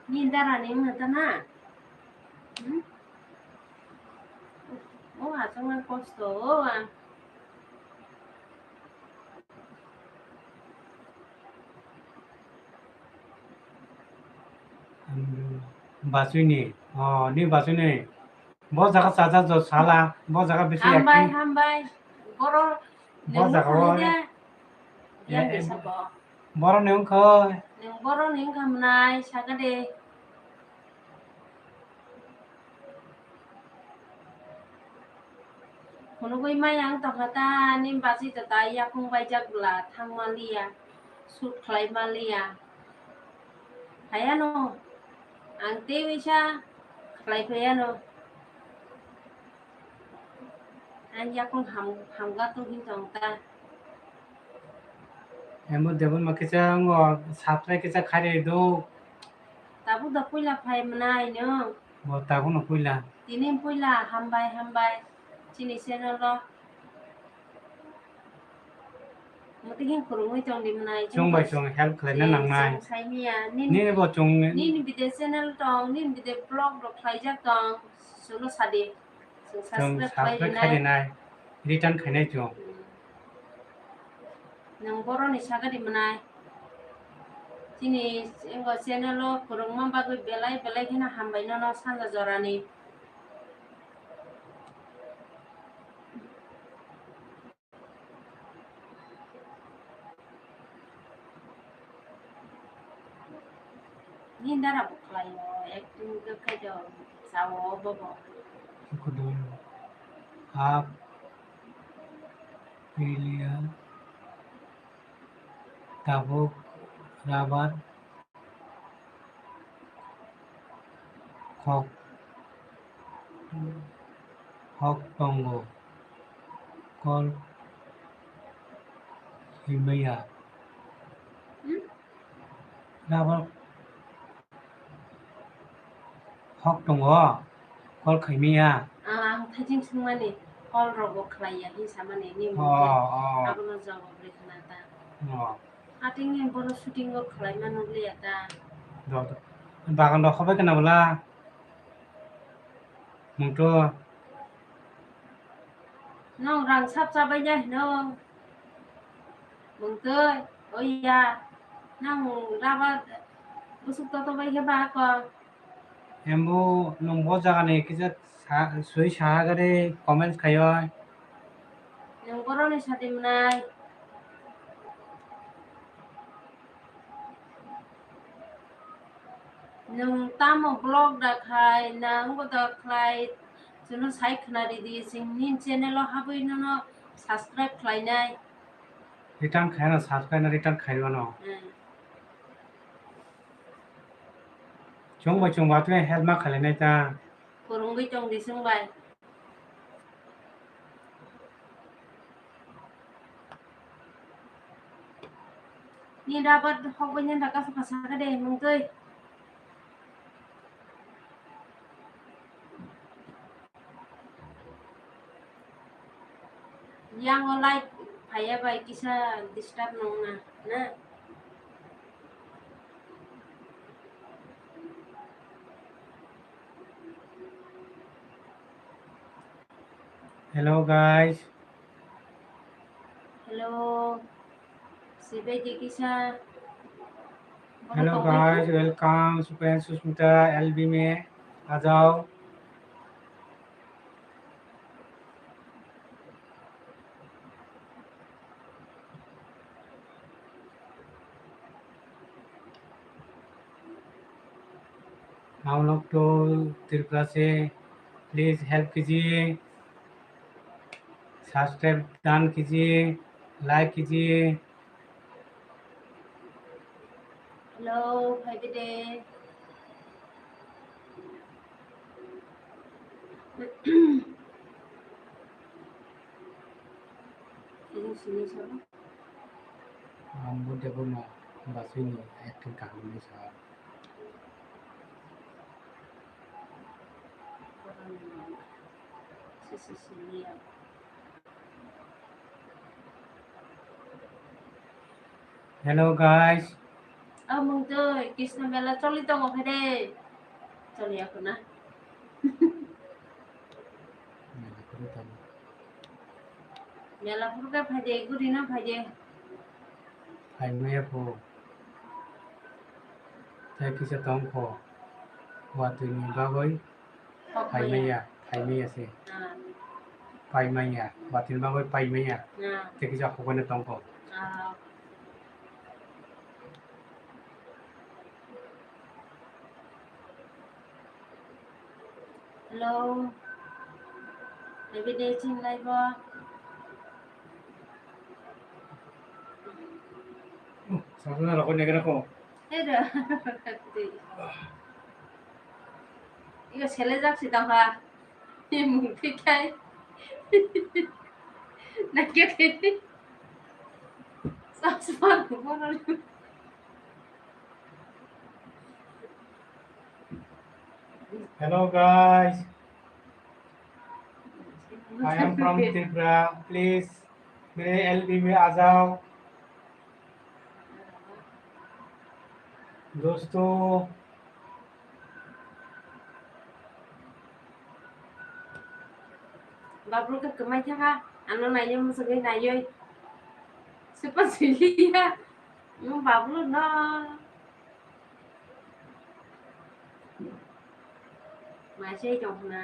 Ni dara ni wngna ta na? Hmm? O achukna kosto o ang. Bachwini, oh, ni bachwini. Bo jaga chaja jo sala, bo jaga bisi hambai, acting. Hambai. Boro bo jaga o. Yang bisa bo. Boro ni wngkha. Nang boro ni wngkha mwnai, saka de. Phunugwi maya wng tongkha ta, ni bachwi ta ta yakung baijak bwla thang manliya, shoot khlai manliya. Hayano, ang tei waisa khlai phaiano. Ang yakung ham-, hamga tong hin tong ta. Emo Debbarma kisa ngo subscribe kisa khairi do. Tabuk da puila phai mwnai no. Bo tabuk no puila. Tini puila hambai hambai. Chini channel o. Muti hin khurungwi tong di mwnai. Chwng bai chwng help khlaina nangnai. Chwng sai miya. Nini, nini bo chwng nini video channel tong, nini video vlog rok khlaijak tong. Chwngno sadi. Chwng subscribe khlainai. Return khainai chwng. Hmm. Nwng boroni sagadi mwnai. Chini channel o kwrwngma bagwi belai belai kheno hambai nono sanja jorani. Nini dara bo khlaio, acting khe khe jo sao bobo. Kudum, hap, pilia, tabuk, rabar, hok, hok tongo, kol, himaya. Hmm? Rabar hok tongo, kol khaimaya. Ah, ang thajing swngmani, kol rogo khlaiya hin samani, ni mungke. Oh, oh. Abono jawab rikna ta. Oh. Ating ni bono shooting o khlaima nukliya ta. Do, do. Bagan rok hobai kana bwla? Mungto. Nong rang sap chabai ya hino. Mungtoi, oya. Nang raba busuk toto bai khe ba ko. Embo nung bo jaga ni kisa sa-, sui saha gari comments khayo. Nung borok ni sadi mwnai. Nwng tamo vlog da khai, na wngbo da khlai, chwngno sai khna ridi, chwng nini channel o habwi nono subscribe khlainai. Return khaina subscribe na return khairwano. Hmm. Chwng bai chwng ba twi help ma khlainai ta. Kwrwngwi tong di chwng bai. Ni rabar hok bai nang kasa kasa ka de mung twi. Yang o light phaiya bai kisa disturb nong na, na? Hello guys. Hello. Sibai di kisa. Hello guys, welcome. Supayan Susmita, L B me, आ जाओ. हम लोग तो त्रिपुरा से, please help कीजिए, subscribe done कीजिए, like कीजिए। Hello, hai bide. Ini sini siapa? Ambo Debbarma basui ni acting kaham ni sa. Sisi sini ya. Hello guys. Amung twi Krishna mela choli tongo phede. Choli ako na. Mela kuru tamo. Mela phuru khe phaide, guri no phaide. Phaimaya pho. Tei kisa tong pho. Watwi ni bagwi. Paimaya, paimaya se. Ah. Paimaya, watwi ni bagwi paimaya. Ah. Tei kisa hokbai no tong pho. Ah. Hello. Maybe they chin live. Sana rokok ni kena ko. Hello. Iyo sele jak si tangha. Mung pikai. Nakya ke. Hello guys, I am from Tripura. Please, mere L B B आ जाओ दोस्तों। Bablu khe kwmai thangkha, ano nainai muchungwi naiwi. Sipa siliya. Nwng Bablu no. Maisai tong khna.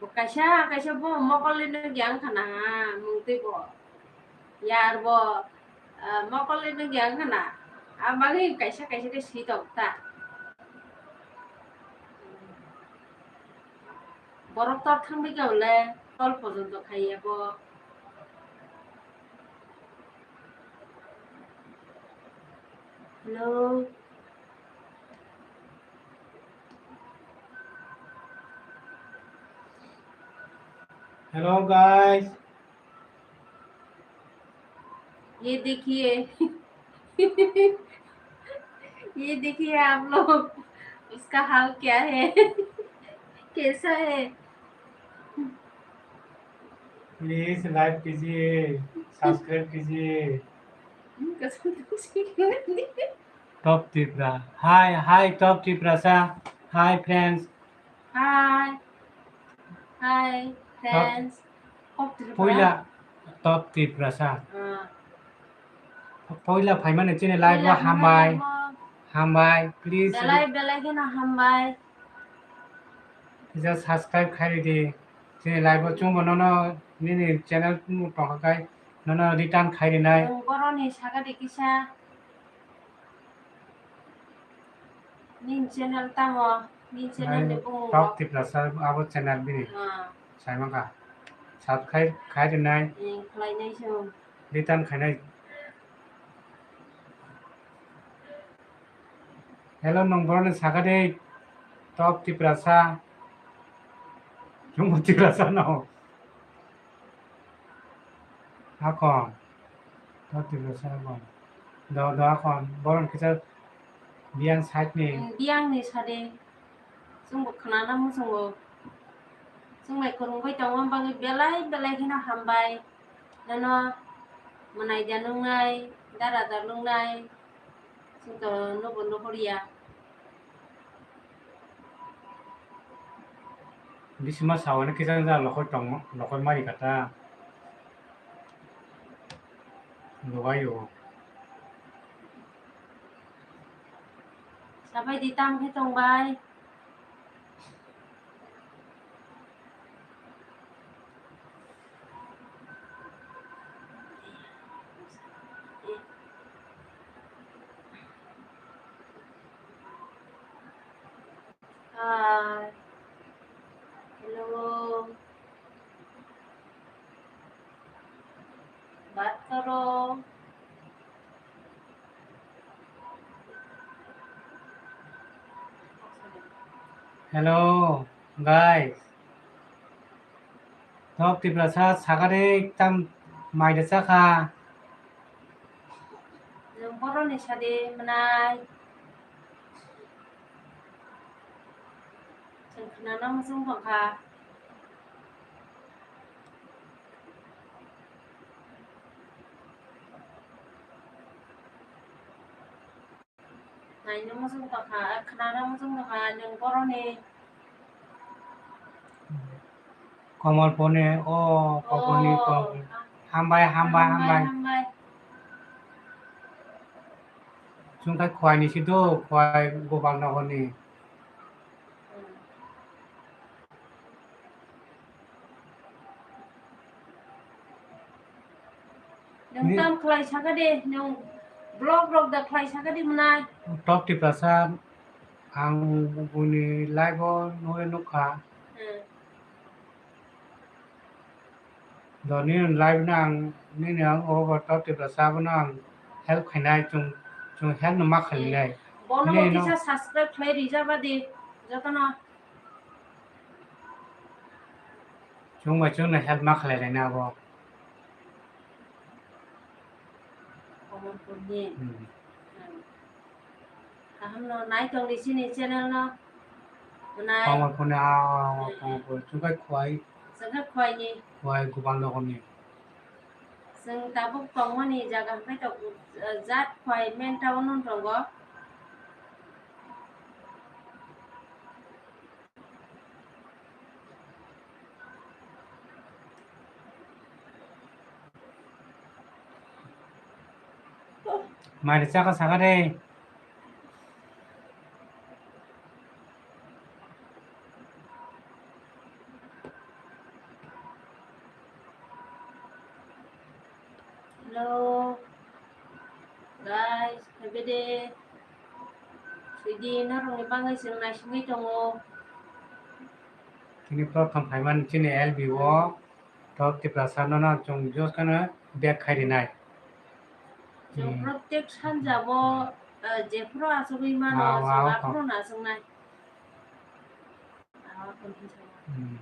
Bo kaisa, kaisa bo mokol ni nung yang khana ha, mung twi bo. Yar bo, ah, mokol ni nung yang khana. Amagwi kaisa, kaisa khe si tong ta. Borok tor thangbai khe hwnle tol pojonto khaiya bo. Hello. Hello guys. ये देखिए, ये देखिए आप लोग, उसका हाल क्या है, कैसा है? Please like कीजिए, subscribe कीजिए। कसम से। Top Tripura. Hi, hi, Top Tiprasa. Hi, friends. Hi. Hi, friends. Top Tripura. Poila Top Tiprasa. Ah. Poila phaimani chini live o hambai. Hambai, please. Belai, belai kheno hambai. Kisa subscribe khai ridi. Chini live o chwngbo nono nini channel tongkha khai nono return khai rinai. Boroni saka de kisa. Nini channel tamo, nini channel ni bumung Top rok. Tiprasa abo channel bini. Ah. Saimangkha. Subscribe khai rinai. Eh, khlainai se. Return khainai. Hello, nwng boroni saka de Top Tiprasa. Chwngbo Tiprasa no. Akon. Top Tiprasa akon. Do, do akon. Boron kisa biyang side ni. Biyang ni sade. Chwngbo khwnana muchungo. Chwng bai kwrwngwi tongma bagwi belai belai kheno hambai. Nono mwnai da nungnai, dara da nungnai, chwngto nobo nuhurya. Bisima sawani kisa ja lokoi tongma, lokoi mari kata. Lugaio. Sabai di tam khe tongbai. Hi. Hello. बात करो। Hello, guys. Top Tiprasa sakari tam mai da chakha. Nwng boroni sade mwnai. Chwng khwnana muchung tongkha. Naina muchung tongkha, khwnana muchung tongkha, nwng boroni. Komolpuni, o, Komolpuni, oh, Komolpuni. Hambai, hambai, hambai, hambai. Hambai. Chwng khai Khowai ni si do, Khowai Gopal Nagar ni. Hmm. Nwng tam khlai saka de, nwng vlog rok da khlai saka de mwnai. Top Tiprasa ang buni live o nugwi nukha. Hmm. Do nini live no ang nini ang o Top Tiprasa abono ang help khainai, chwng, chwng help no ma khainai. Bono bo kisa subscribe khlai rijaba de jotono. Chwng bai chwngno help ma khlai laina abo. Komorpurni. Hmm. Hmm. Kaham no nai tong di chini channel no. Nai. Komorpurni, ah, hmm. Komorpur. Chwng khe Khwai. Chwng khe Khwai ni. Khwai Gopal Nagar ni. Chwng tabuk tongmani jaga hwnkhe tok, eh, jat Khwai main town no tongo. Mai rwchak kha saka de. Hello, guys, happy day. Swidi norokni bagwi chwng naisingwi tongo. Chini prothom phaimani chini L B o, Top Tiprasa no, no, chwng jotono bag khai rinai. Chwng hmm. Protek sanja bo, eh, jephuru achugwi mano, ah, chwng ah, aphuru ah. Nasungnai. Hmm.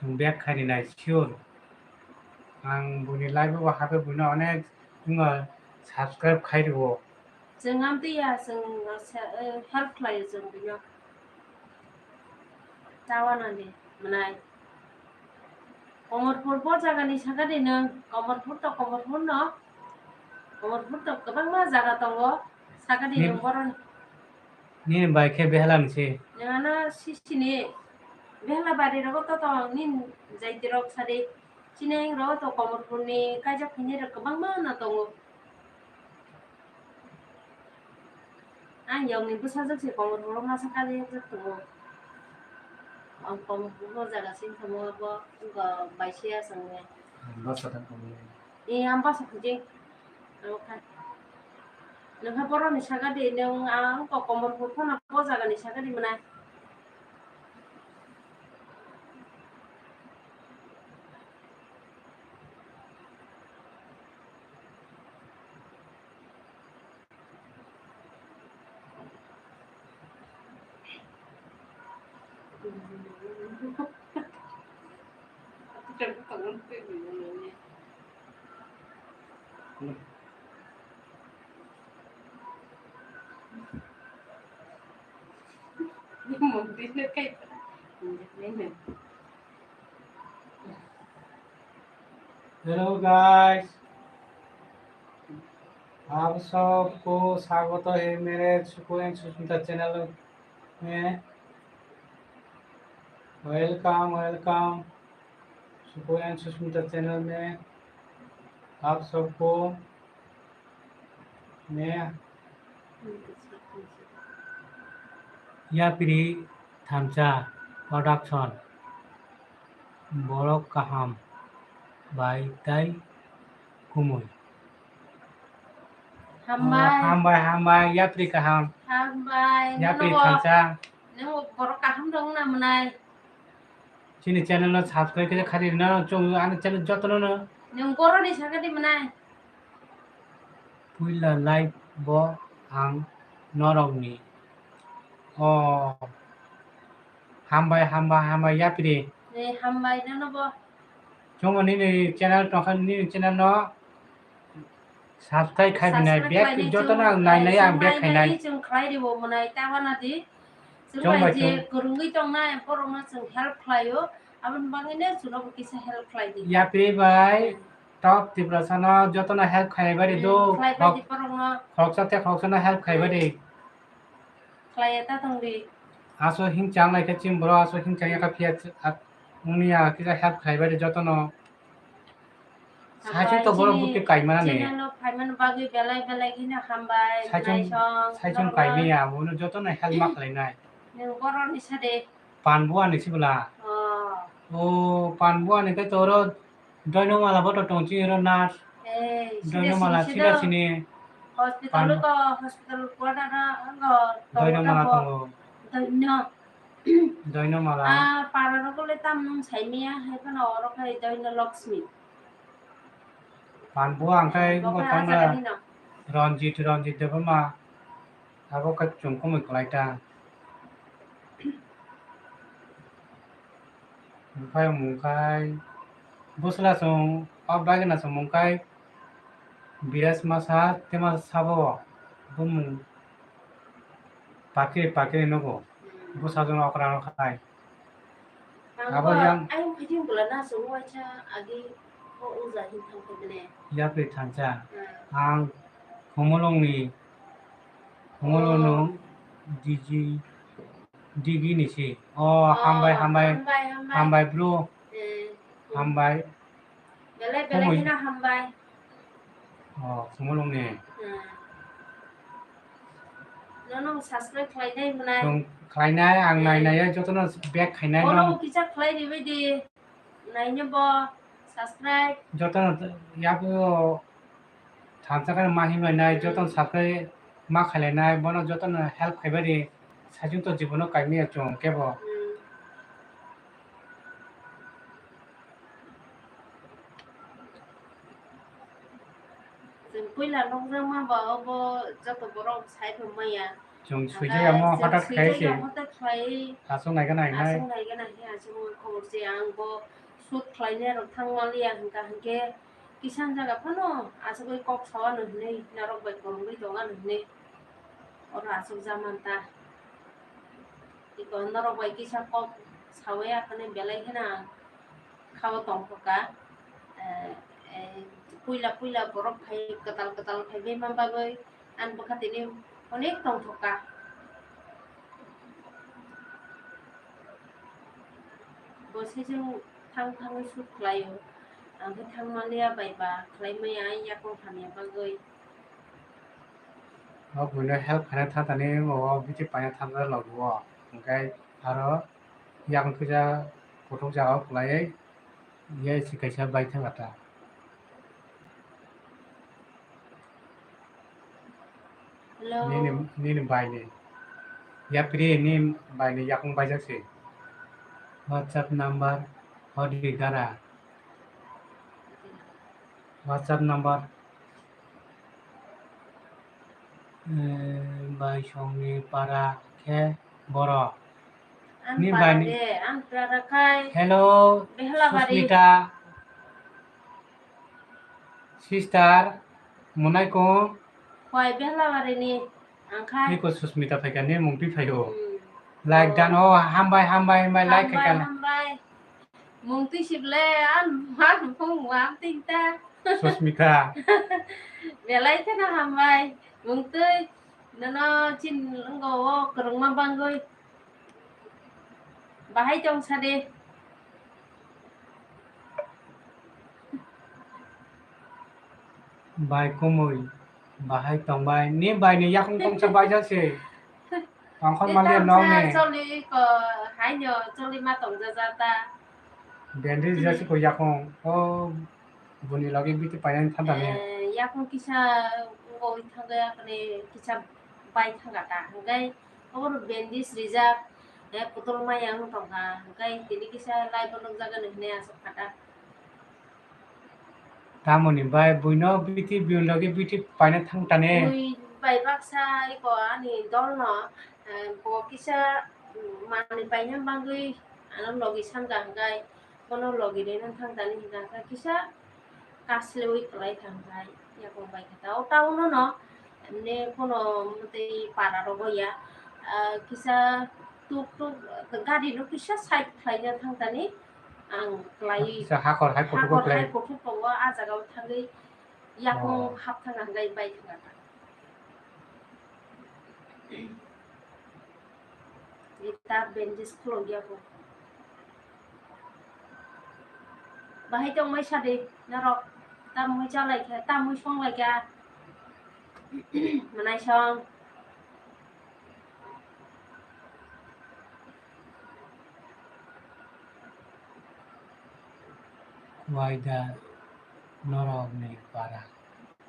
Chwng bag khai rinai sure. Ang buini live o hape buino onek wngma subscribe khai rwo. Chwng amtwi ya, chwng, eh, help khlaio chwng bino. Tawanani mwnai. Komorpur bo jagani sakadi nwng, Komorpur to Komorpur no. Komorpur to kwbangma jaga tongo, sakadi nwng boroni. Nini bai khe behela ni se. Nwng ano sisini behela bari rogo to tong, nin jaiti rok sadi. Chini ang rogo to Komorpur ni kaijak phini rok kwbangma no tongo. Ang yokni bwsajwk se Komorpuro masa kali yokjak tongo. Ang Komorpuro jaga sing tongmo abo wngkha baisiya chwngni. Ang basa tang tongmani. Ee, ang basa khuji. Ang kha. Nwng kha boroni saka di, nwng ang kok Komorpur phano bo jagani saka di mwnai. Hello guys, आप सबको स्वागत है मेरे सुकू एंड सुष्मिता चैनल में। Welcome, welcome सुकू एंड सुष्मिता चैनल में आप सबको। Ne. Yapri Thansa Production. Borok kaham bai tai kumui. Hambai. Oh, hambai, hambai, yapri kaham. Hambai. Yapri nono bo Thansa. Nang borok kaham dong na mwnai. Chini channel no subscribe khe khari na chong ani channel jotono no. Nwng boroni saka di mwnai. Puila live bo ang norokni. Oh. Hambai, hambai, hambai yapri. Ni hambai nono bo. Chongo nini channel tongkha nini channel no. Subscribe khai binai, subscribe bag khlainai joto chwng, no ang nai nai ang bag khai nai. Chwng khlai ribo mwnai ta wana di. Chwng bai je kwrwngwi tongnai borokno chwng help khlaio. Aboni bagwino chwngno bo kisa help khlai di. Yapri bai, hmm, Top Tiprasa no joto no help khai bai di do. Hmm, khlai bai di borokno. Khoroksa te khoroksa no help khai bai di. Khlai ya ta tong di. Aso hing chang lai khe chini borok aso hing chang ya kha phiya ch-, ak-, wngya kisa help khlai bai di joto no. Saichung to borok buke kaimana ne. Chini no phaimani bagwi belai belai kheno hambai. Saichung, naisong, saichung normal. Kaimaya, abono joto no help ma khlainai. Nwng borok ni sade. Panbua ni sibla. Oh. O, Panbua ni khe to oro Doinomala bo to tong chini oro nurse. Ei, Doinomala sida sini. Hospital ko, hospital ko na na, ango, Doinomala tongo. Doino. Doinomala. Ah, para rok le tam nung saimia, hai phano oro khai Doino Lakshmi. Panbua ang khai bo bo khai tongla. Acha kani no. Ranjit, Ranjit Debbarma. Abo khai chwng kumui kwlai ta. Buphai mung khai bwsla chwng o bagwna chwng mung khai Biraj masa tema sabo bumung pakiri pakiri nugo. Hmm. Bwsajwkno okra no khai. Ang abo bo yang ayang phaidi bwla na chwng waisa agi bo uja hin thang khe bene. Yapri thansa. Hmm. Ang Khumulwngni, Khumulwng Oh. nung D G, D G ni si. Oh, Oh, hambai, hambai, hambai, hambai. Hambai bro. Eh. Hambai. Belai, belai Khumui. Kheno hambai. Oh, Khumulwng ni. Hmm. Nono subscribe khlainai mwnai. Chwng khlainai, ang Hmm. nainai, jotono back khainai Bono no. Kisa khlai ribai di. Nainai bo subscribe. Jotono yago thansa khe ma himlainai, Hmm. jotono subscribe ma khailainai, bono jotono help khaibai di. Saichung to jibono kaimia chwng kebo. Hmm. Chwng puila nukjakma ba obo joto borok sai phaimaya. Chwng Hwnkhe swijak yamo chwng hothat swijak khai se. Yamo hothat khai Aswk nai gana hinai. Aswk nai gana hinai aswk wng khobor se ang bo shoot khlainai rok thang manliya hwnkha hwnkhe kisan jaga phano aswk oi kok sao ano hinui norok bai kwrwngwi tong ano hinui oro aswk jaman ta. Iko norok bai kisa kok sawi akhane belai kheno ang khao tongthokha. Eh, eh, puila puila borok phai kwtal kwtal phaibai man bagwi ani bwkha tini onek tongthokha. Bo saichung thang thangwi shoot khlaio. Ang khe thang manliya bai ba khlai maya yakung hamya bagwi. O buino help khaina thatani o biti paina thansa logo o. Hwnkhe aro yakung kisa kuthuk jagao kwlaiwi ye si kaisa bai thangkha ta. Hello. Nini, nini bai ni. Yapri ni bai ni yakung baijak si. WhatsApp number hodi dara. WhatsApp number. Eh, bai songni para khe borok. Ang ni para bai ni de, ang para khai. Hello, Behlabari. Susmita. Sister, munai ko. Hoi, Behlabari ni. Ang khai. Ni ko Susmita phai ka ni mung twi phai o. Hmm. Like dan o, hambai, hambai, hambai, like khai ka. Hambai, hambai. Mung twi sip le, an, an, mung, mung, am ting ta. Susmita. Belai kheno hambai. Mung twi, nono chin, ngo, o, kwrwngma bangwi. Bahai tong sa de. Bai kumui, bahai tongbai. Ni bai ni yakung tongsa baijak se. Tongkhor mali no ni. Choli ko, haino choli ma tongjaja ta. Bendi jasi ko yakung. O buni logi biti painani thanda ni. Eh, yakung kisa ngo thangga yakni kisa bai thangga ta. Hingkai obor bandage rijak, eh, putol maya wng tongkha. Hingkai tini kisa live o nukjagani hinui aswk kha ta. Tamoni bai buino biti, buini logi biti paina thang tane. Bui bai baksa iko ani dolno, eh, bo kisa, mm, manwi paina bagwi ano logi sangkha hingkai bono logi rina thang tani hingka khe kisa kaslewi kwlai thang khai yakung bai khe ta. O town o no emne kono mwtwi para rogo ya, ah, kisa tuk tuk gari no kisa side khlaina thang tani ang kwlai. Kisa hakor hai kuthuk hakor hai kuthuk tongo, ah jaga o thangwi yakung hap thang ang gai bai thang kha. Ita bandage khulok ya bo. Bahai tongmai sadi norok, tamwi chalai kha, tamwi songlai kha. Manai song. Waida norok ni para.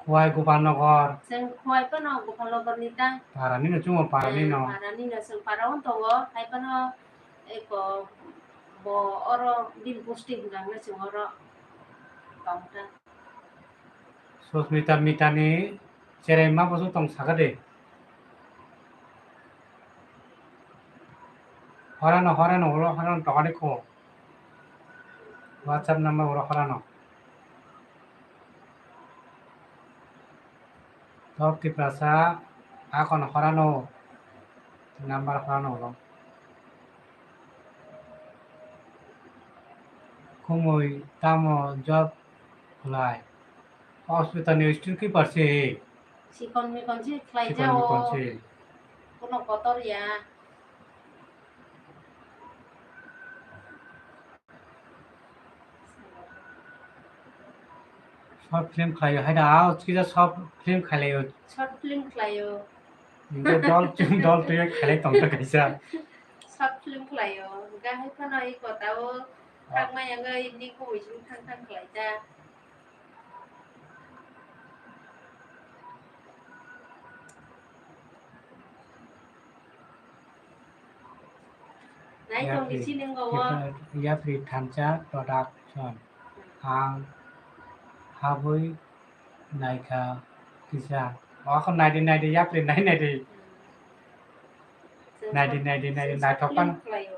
Khowai Gopalnagar. Chwng Khowai phano Gopalnagar ni ta. Para ni no chwng o para ni no. Eh, para ni no chwng para o tongo. Hai phano eko bo oro bini bosti hwnka hwnwi chwng oro tong ta. Susmita Mitani cherai ma bwswk tong saka de. Hora no, hora no, ulo hora no tokani kho. WhatsApp number oro horano. Top Tiprasa akon horano. Number horano oro. Khumui tamo job khlai? Hospital ni student keeper se. Sikon mikon se khlai jao. Sikon mikon se. Kuno kotor ya. Short film khlaio, hai da, ah, kisa short film khlaio. Short film khlaio. Hingke dol, dol tuya khlai tongkha kaisa. Short film khlaio. Hingke hai phano i kotao thangma yangwi ni kumui song thang thang khlai ta. Nai tong Yapri, di sining go wo. Yapri, Yapri Thansa Production. Ang habwi naikha kisa. O, ako naidi, naidi, Yapri nai, naidi. Naidi, naidi, naidi, naithok pan. Khlaio.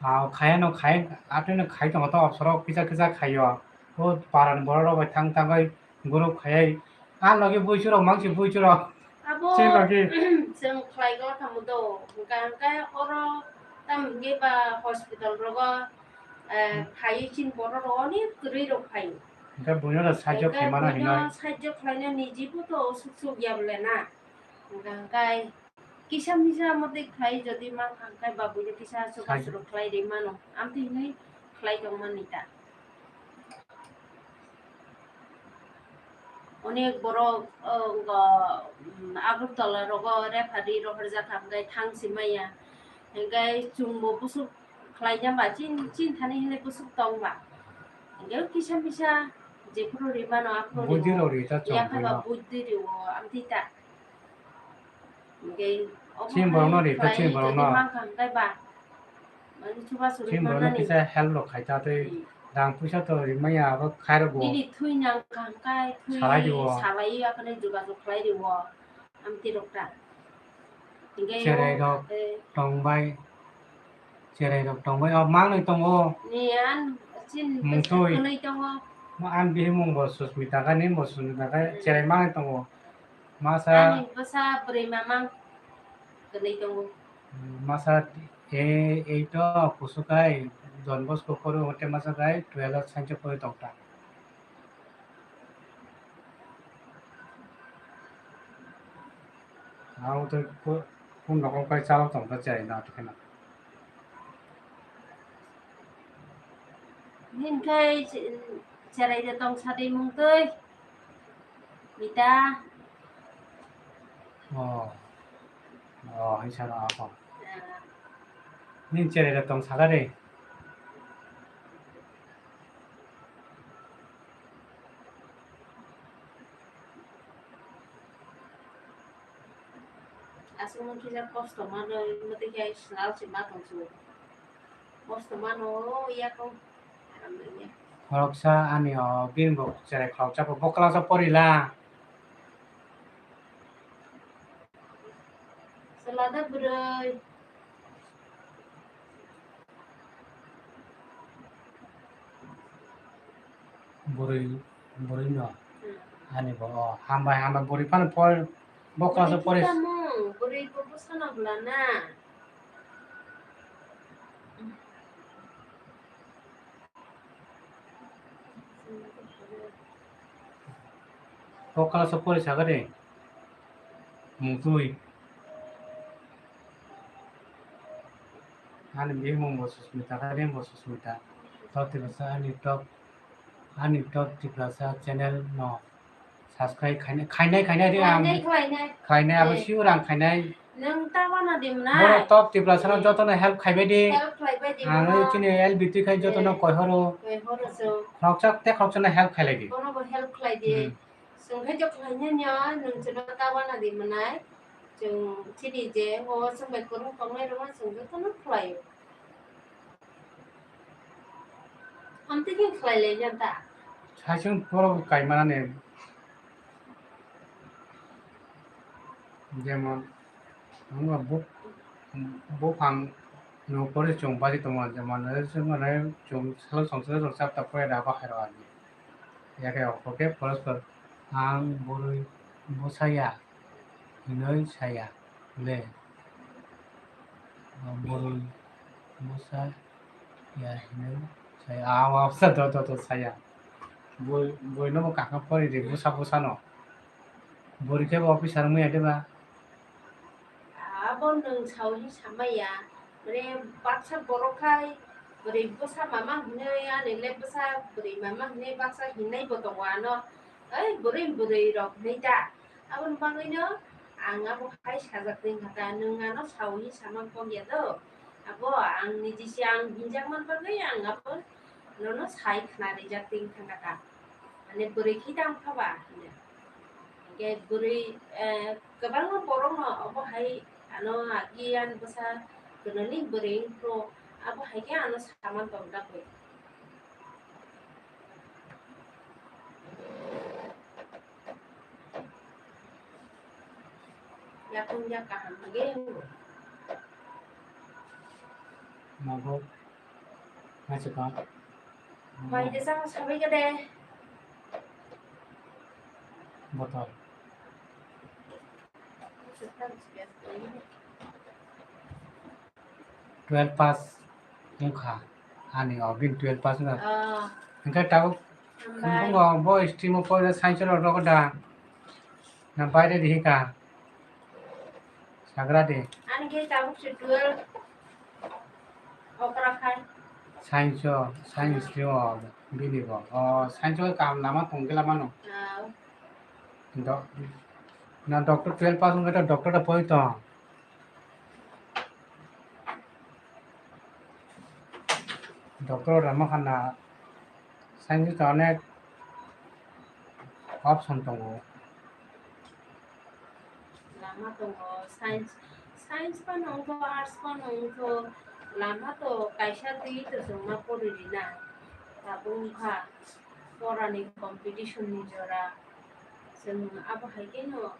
Ah, khaya no khai, atwi no khai tongo to, obsoro kisa kisa khaio. O parani borok rok bai thang thangwi group khayai. Ah, logi buichurok, mangsi buichurok. Abo chini logi. Chwng khlai go tamo do. Hwnkha hwnkhe oro tam hwnkhe ba hospital rogo, eh, phaiwi chini borok rok onek kwrwi rok phai. Hwnkhe buino da sajjo khaimano hinoi. Sajjo khlaina nijibo to suk suk ya bole na. Hwnkha hwnkhe kisa misa motwi khlai jodi mankha hwnkhe ba buino kisa chubachu rok khlai ri mano. Amtwi hinoi khlai tongmani ta. Onek borok, o, wngkha, um, Agartala rogo referee rohorjak kha, hwnkhe thang si maya. Hwnkhe chwngbo bwswk khlaina ba, chin, chin thani hinwi bwswk tong ba. Hwnkhe kisa misa jephuru rimano aphuru buddhi rok ri ta chwng yakhai ba buino. Buddhi rio, amtwi ta. Hwnkhe obo chini borokno hai ri ta, khlai chini borokno. Jodi mankha hwnkhe ba. Mani chubachu ri manani. Chini borokno kisa help rok khai ta tei. Hmm. Rang puisa to rimaya abo khairok bo. Nini thwi nang kha hwnkhe thwi salai di o. Salai akhane jogajog khlai di o. Amtwi rok ta. Hwnkhe cherai rok, eh, tongbai. Cherai rok tongbai, o manwi tongo. Ni an chin mungtwi. Kwnwi tongo. Ma an bihimung bo Susmita kha, ni bo Susmita kha, hmm, cherai manwi tongo. Masa ani bwsa bwrwi mamang kwnwi tongo. Masa e, eight o kusukai Don Bosco koro hote masa kai twelve o science koro tongta. Ang tei ku-, kun rokol kai chalo tongkha chai na tongkha na. Nini khai che-, cherai de tong sadi mung twi. Mita. Oh. Oh, hai sana apa? Ah. Nini cherai de tong saka de. Aswk no kisa kosto mano, motwi khe sal se ma tong su. Kosto mano, o ya ko. Khoroksa ani o bini bo cherai khoroksa bo, bo class o porila. Salada bwrwi. Bwrwi, bwrwi no. Hmm. Ani bo, o, hambai, hambai, bwrwi phano por, bo class o pori. Bwrwi tamo, bwrwi bo bwsano bwla na. Bo class o pori saka de. Mungtwi. Ani bihimung bo Susmita, ani bo Susmita. Top Tiprasa ani top, ani top Tiprasa channel no subscribe khainai, khainai, khainai de ang. Khainai, khainai. Khainai, abo eh, sure ang khainai. Nwng ta wana di mwnai. Borok top Tiprasa no eh, jotono help khaibai di. Help khaibai di ang bono. Chini L B T khai jotono eh, koihoro. Koihoro so. Khoroksa te khoroksa no help khailai di. Bono bo help khlai di. Hmm. Chwng khe jok khlainani o, nwng chwngno ta wana di mwnai. Chwng chini je o chwng bai kwrwng tongnai rwma chwng jotono khlaio. Amtwi khe khlai lai janta. Saichung borok kai manani. Jemon, wngkha buk-, buphang Nung pore chwng bari tongo, jemon, chwng mane chwng salo chwng salo chwng chapta pore da bahai rw ani. Yakhe okho khe porospor ang bwrwi bwsa ya hinwi saya le. Bwrwi bwsa ya hinwi saya. Ang bwsa do do do saya. Bwrwi, bwrwi no bo kaham pori di bwsa bwsa no. Bwrwi khe bo officer wngya de ba? Abo nwng sawi samaya, mane baksa borok khai bwrwi bwsa mama hinwi, ani le bwsa bwrwi mama hinwi baksa hinai bo tongo ano, "Oi bwrwi, bwrwi rok hinwi ta." Aboni bagwi no ang abo hai sajak twi kha ta, nwng ano sawi sama kok ya do. Abo ang niji se ang hinjak man bagwi ang abo nono sai khna rijak twi kha ta. Mane bwrwi khe tang pha ba hinwi. Hinkhe bwrwi, eh, kwbangma borokno obo hai ano agi ani bwsa gwnoni bwrwi wngkhu, abo hai khe ano saman tong dak bai. Yakung ya kaham hage. Mago. Machuka. Mai de sama sabai gede. Botol. Twelve pass wngkha ani, o bini twelve pass wngkha. Ah. Hwnkhe tabuk hambai. Bo stream o poida science rok rogo da? Na baire di hika? Sagra de. Ani khe tabuk se twelve okra khai. Science o, science stream o bini bo. O science o kaham lama tong gela mano. Ah. Do-, na doctor twelve pass wngkhe to doctor da poi tong. Doctor rama khana science to onek option tongo. Lama tongo, science, science phano wngkho, arts phano wngkho, lama to kaisa twi to chwngma pori rina. Tabuk wngkha porani competition ni jora, chwng abo hai kheno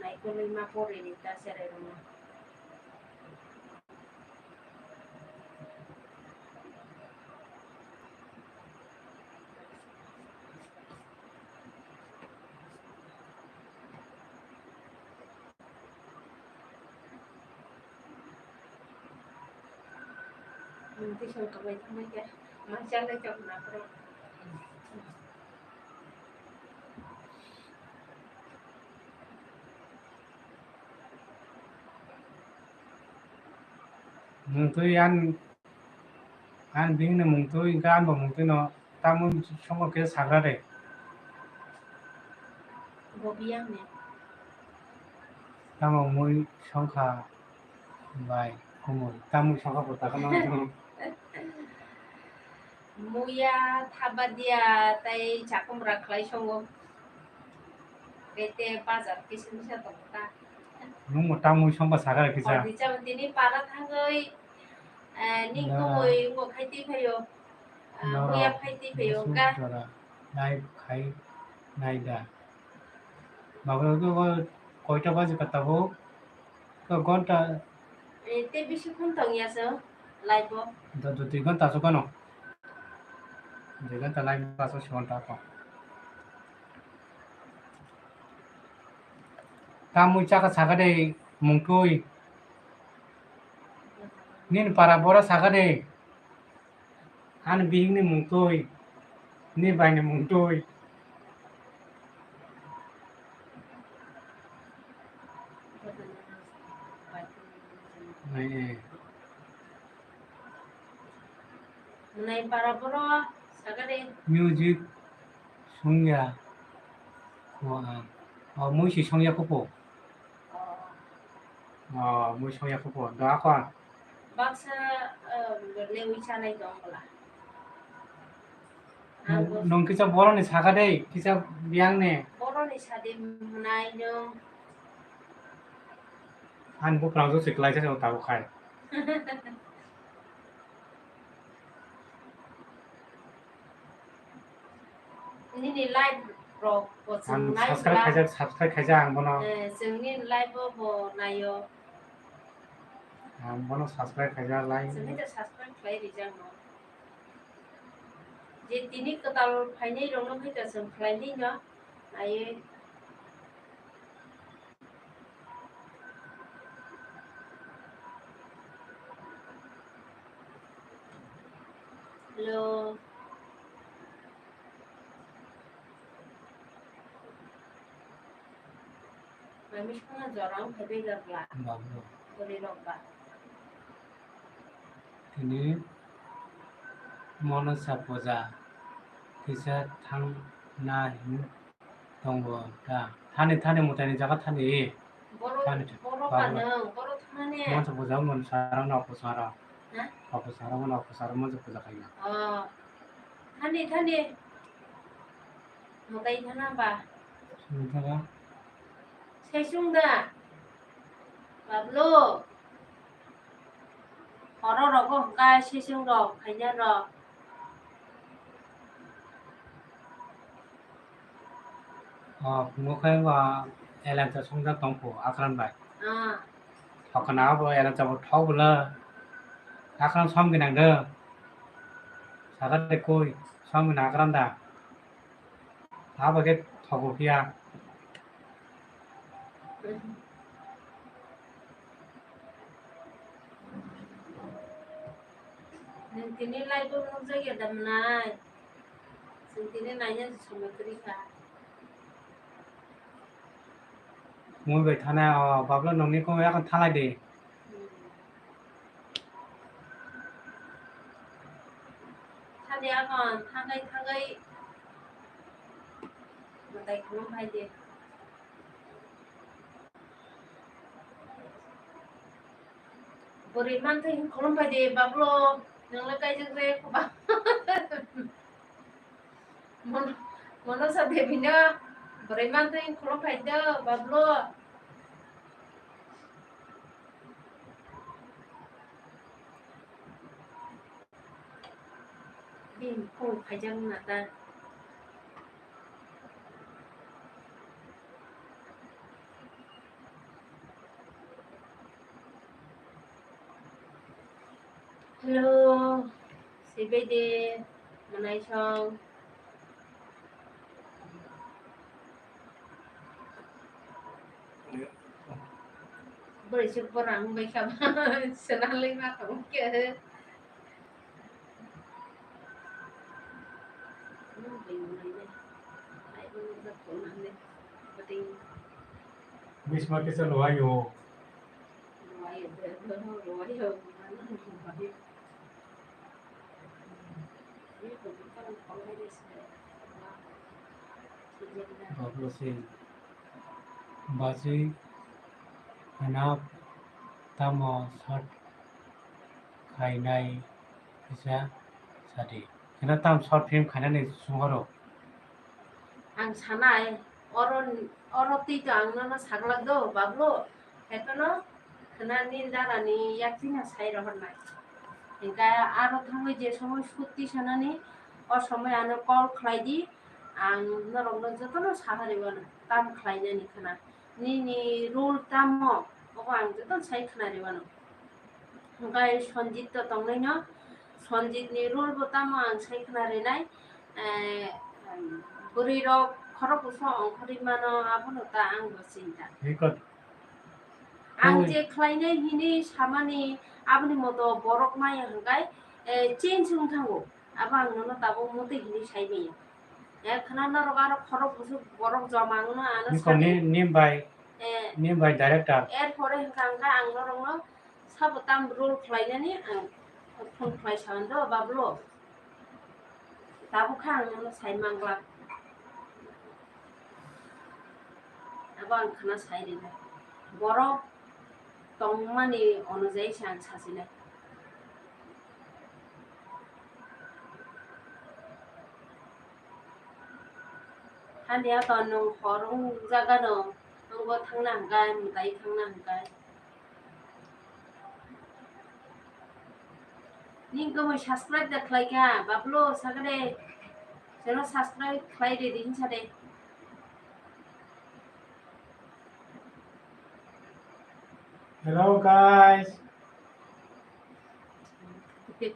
naikolwi ma pori ri ta cherai rwma. Nwng twi song kabai thangbai khe, ma chalai chok na phuru. Nwng twi an Ang bini mung twi, hwnkhe ani bo mung twi no tamo songkha khe sagra de. Bo biyang ni. Tamo mui songkha bai kumui. Tamo songkha bo takha no. Muya, thabadia, tai chakum rak khlai songo. Bete bazar kisa misa tongo ta. Nung mo tamo songkha sagra kisa. Tini para thangwi. Eh, ning kubui wngkha khai twi phaio. Ah, norok muya phai twi phaio, busuk ka? Jora live khai nai da. Bagra ko koita baje ka tabuk? Ko gonta. Eh, te bisi khun tong ya so live o. Do, do, dui gonta so kano. Dui gonta live paso si gonta ko. Tamui chaka saka de mungtui. Nini para bora saka de. Ani bihikni mungtui. Ni baini mungtui. Nai, eh. Nai para bora saka de. Music songya ko ang. O, mui si songya ko po. Oh. Oh, mui songya ko po. Do ako ang. Baksa, eh, lewi chanai dong bwla. Nung, nung kisa boroni saka de, kisa biyang ne. Boroni sade munai nung. Ani buphang jo se klai sa tabuk khai. Nini live rok bo chwng ang nai subscribe ba. Khaijak, subscribe khaijak ang bono. Eh, chwng nini live o bo naio. Ang bono subscribe khaijak, like. Chwngno subscribe khlai rijak no. Je tini kwtal phainai rokno khaito chwng khlainai no. Naiwi. Hello. Mai miskang jora wng phai bai jak la. Babu. Bwrwi rok ba. Tini mono sa puja kisa thang na hin tongo ta. Thani, thani mwtai ni jaga thani. Boro, thani, boro babu. Kanang, boro thani. Mono sa puja wng mano sara na opusara. Ha? Opusara mano opusara mono sa puja khaina. Oh. Thani, thani. Mwtai thana ba? Sung thana. Sesung da? Bablo. Horo rogo hwnkha sesung rok, khaina rok. Oh, phungo khe ba elem cha sung da tong phu, akran bai. Ah. Thokna abo elem cha bo thok bwla. Akran som ginang do. Saka de koi, som ginang akran da. Abo khe thogo phiya. Nwng tini live o nukjak ya da mwnai? Chwng tini naina somoi kwrwi kha. Mui bai thana o bablo nongni kung yakon thalai de. Hmm. Thani akon thangai thangai mwtai khulum phai de. Bwrwi manthai hin khulum phai de bablo, nwng le kaijak je koba. Mon-, Monosa Devi no bwrwi manthai hin khulum phai de bablo. Bini kok phaijak na ta. Hello, sibede, mwnaisong. Bwrwi se borang bai kha ba, swnalwi ma kha bo khe. Bisma kisa luayo. Bablo se bajwi hwnap tamo short khainai kisa sadi. Hwnap tam short film khainani sungaro. Ang sanai, oro, oro twi to ang nono saglak do, bablo. Haiphano khwnani darani yaktina sai rohornai. Hinkhe aro thangwi je somoi sukti sanani, o somoi ano call khlai di, ang norokno jotono saharwi wano, tam khlainani khwna. Nini role tamo, obo ang jotono sai khwnarwi wano. Hinkhe Sanjit to tongnaino, Sanjit ni role bo tamo ang sai khwnarwi nai, eh, bwrwi rok khorok bwsong ongkhorwi mano, abono ta ang bo chinta. Ang je khlainai hini samani aboni moto borok maya hwnkhe, eh, change wng thango. Abo ang nono tabuk motwi hini sai maya. Eh, khwna norok aro khorok bwswk borok joma wngno ano sadi. Nim bai, eh, nim bai director. Erpore hwnkha hwnkha ang norokno sabo tam role khlainani ang phone khlai sa do bablo. Tabuk khe ang nono sai manglak. Abo ang khwna sai rina. Borok tongmani onojai se ang sasinai. Handi ato nwng hor wng jaga no, nwng bo thangna hwnkhe, mwtai thangna hwnkhe. Nini khe mui subscribe da khlai kha, bablo sakhe de, channel subscribe khlai ridi hinsa de. Hello guys, Hello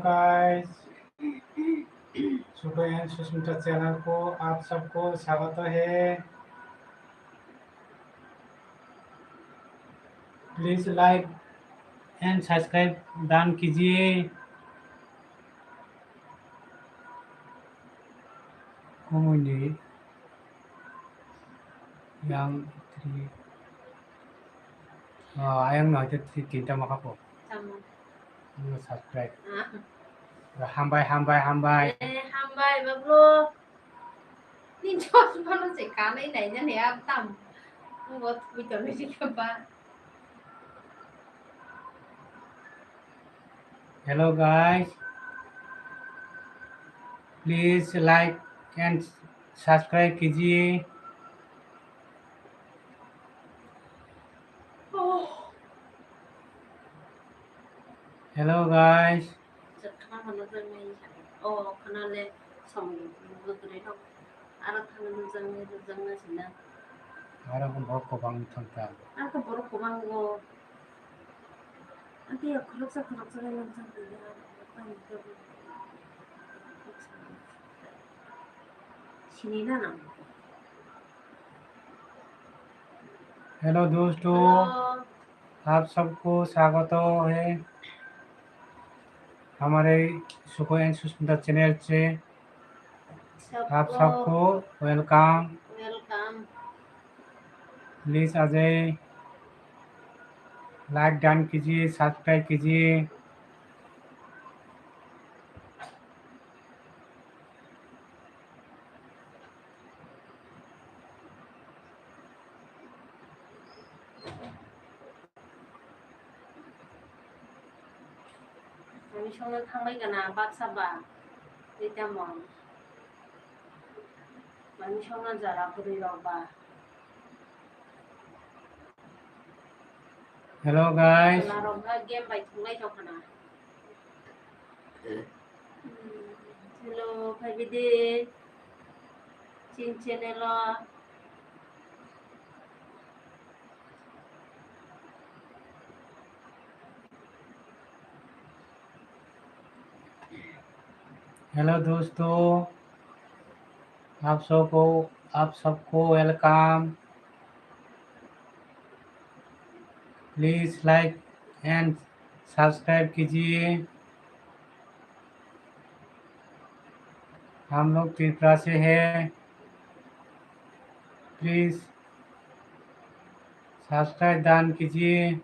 guys, सुखो एंड सुष्मिता चैनल को आप सबको स्वागत है। Please like and subscribe done कीजिए। Komuni yang three. Oh, ayang no, itu three tinta maka po. Tamo. Ano subscribe. Ah. Hambai, hambai, hambai. Eh, hambai, bablo. Ni jos mano se kanai nai na ne ab tam. Ngot kuito ni sikapa. Hello guys, please like and subscribe कीजिए। Hello guys. Khana hano jang nai. Oh, khana le som gudre no. Aro khana no jang nai, jang nai sina. Aro ko borok kobang thangka. Aro ko borok kobang go. Ati ya khoroksa khoroksa le nang jang nai. Sini na nang. Hello दोस्तों, आप सबको स्वागत है हमारे सुखो एंड सुष्मिता चैनल से। आप सबको welcome. Welcome. Please Ajay like done कीजिए, सब्सक्राइब कीजिए। Mami songno thangbai gana baksa ba, tei tamo. Mami songno jora bwrwi rok ba. Hello guys. Chwla rok ba game bai thunglai tongkha na. Hello, phaibidi. Chin channel o. Hello दोस्तों, आप सबको, आप सबको welcome. Please like and subscribe कीजिए। हम लोग त्रिपुरा से हैं। प्लीज सब्सक्राइब दान कीजिए।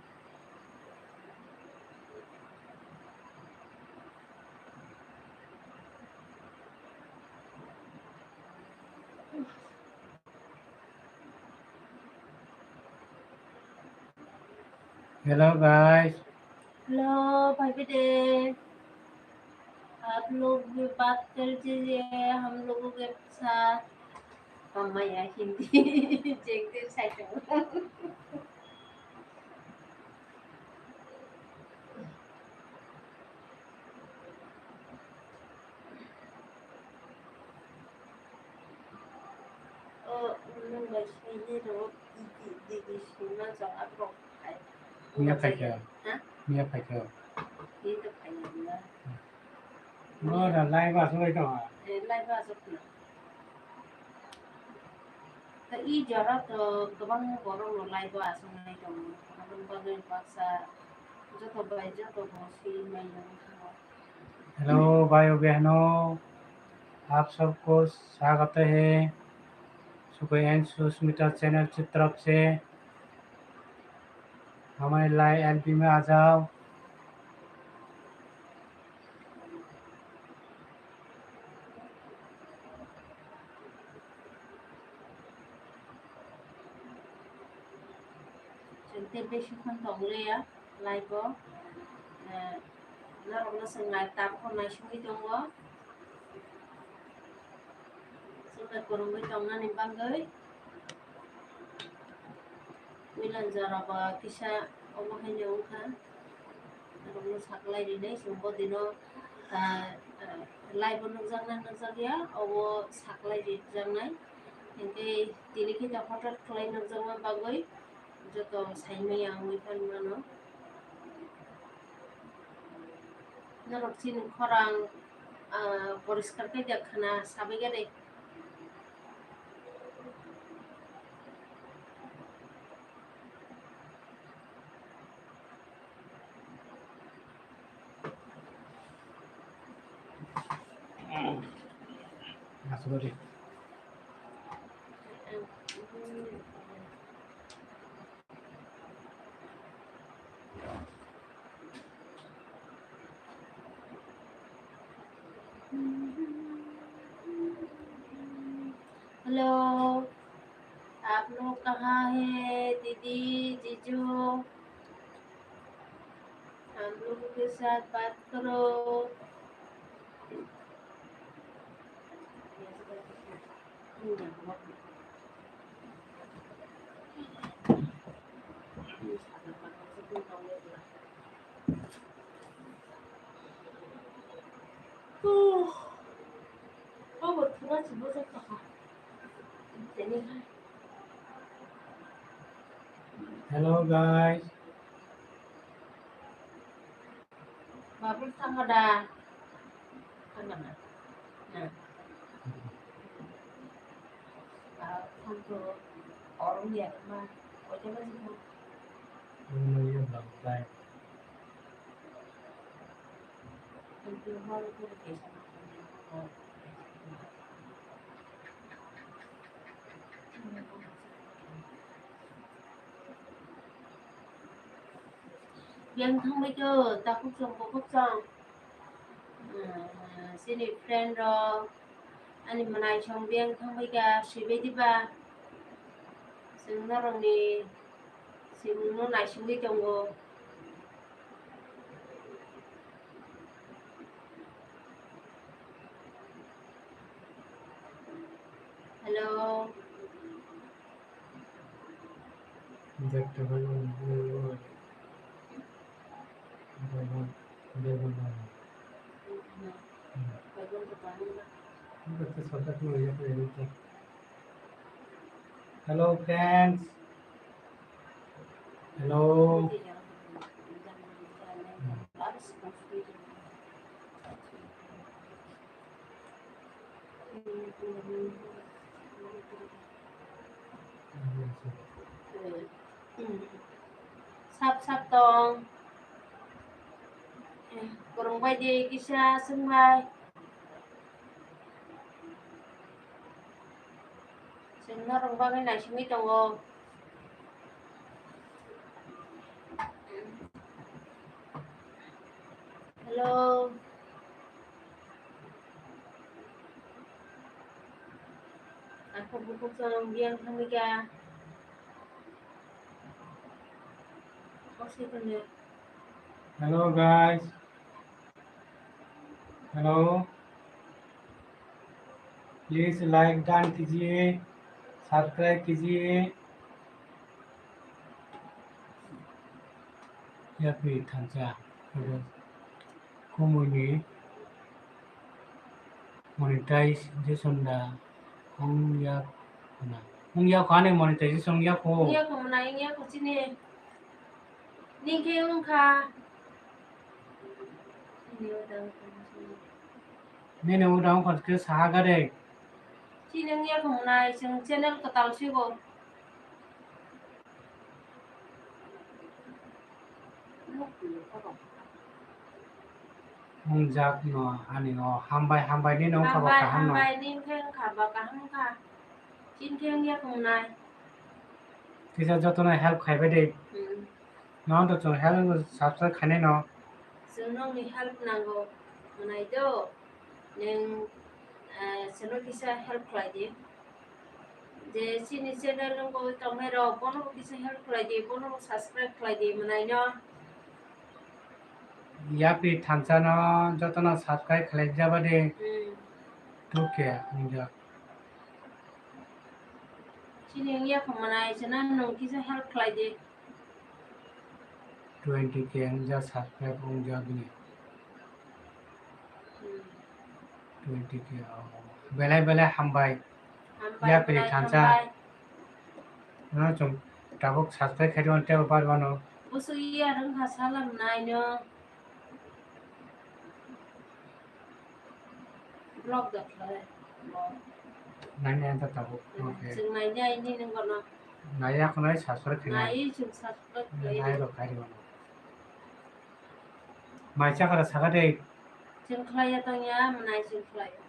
Hello guys. Hello, भाई बेटे। आप लोग भी बात कर दीजिए हम लोगों के साथ। Mamaya Hindi. Jengtir sai tongo. O, nwng bai saini rw, digi, digi sima jora borok hai. Miya phaikha. Ha? Miya phaikha. Tei to phaiya. Bora live aswk bai tongo. Eh, live aswk no. Ta i jora to kwbangma borok no live o aswk nai tongo. Aboni bagwi baksa joto bai joto bo si mai nang thango. Hello भाइयों बहनों, आप सबको स्वागत है सुखो एंड सुष्मिता चैनल की तरफ से। हमारे लाइव एलपी में आ जाओ। Chwng tei besi khon tong liya live o. Eh, norokno chwng live tabukhe naisingwi tongo. Chwng bai kwrwngwi tongnani bagwi. Puila jora ba kisa omo haino wngkha. Norokno saklai rinai chwng bo dino, ah, ah, live o nukjaknai nukjakya, obo saklai rijaknai. Hinkhe tini khe hothat khlai nukjakma bagwi joto saimaya wngwi phan mano. Norok chini khorang, ah, poriskar khe de khna sabai gade. Hello, आप लोग कहाँ है दीदी, जीजू? हम लोगों के साथ बात करो। Hello guys. Babul tangkha da? Tangkha na? Na. Ah, tangkha. Orang dia ma. Ojo ma sih. Ini ya bangkai. Yang thangbai khe takhuk chwng bukhuk chwng. Ah, chini friend rok, ani mwnai song biyang thangbai kha, swibai diba? Chwng norokni simungno naisingwi tongo. Hello. Hello friends. Hello. Sap sap tong. Kwrwng bai di kisa swng bai. Chwng norok bagwi naisingwi tongo. Hello. Takhuk bukhuk chwng biyang thangwi kha. Hello guys. Hello. Please like done कीजिए, subscribe कीजिए। Yapri thansa. Kumuni monetization da wngya khuna. Wngya kho ani monetization wngya kho. Wngya kho mwnai, wngya kho chini. Nini khe wngkha. Nini wngkha khe saha gade. Chini wngya kho mwnai, chwng channel kwtal sigo. Wngjak no ani o hambai, hambai ni no wngkha ba kaham no. Hambai, hambai ni wngkha ba kaham wngkha. Chini khe wngya kho mwnai. Kisa jotono help khaibai de. Hmm. Nono to chwng help subscribe khainai no. Chwng nokni help nango mwnai do. Nwng, eh, chwngno kisa help khlai di. Je chini channel wngwi tongnai rok, bono bo kisa help khlai di, bono bo subscribe khlai di mwnai no. Yapri thansa no jotono subscribe khlai jaba de. Hmm. Thuk khe, wngya. Chini wngya kho manai chana nwng kisa help khlai di. Twenty K wngya subscribe wngya bini. Hmm. Twenty K, oh. Belai belai hambai. Hambai, yapri belai thansa. Hambai. No, chwng tabuk subscribe khaidi mano tei bar mano. Busu iya rwngkha salam naino. Vlog da khlai. Naini anta tabuk. Hmm, okay. Chwng naini aini nang kono. Nai akhonai subscribe khaina. Nai chwng subscribe khlai. Nai rok khaidi mano. Mai chakra sakha de. Chwng khlaiya tongya, mwnai chwng khlaiya.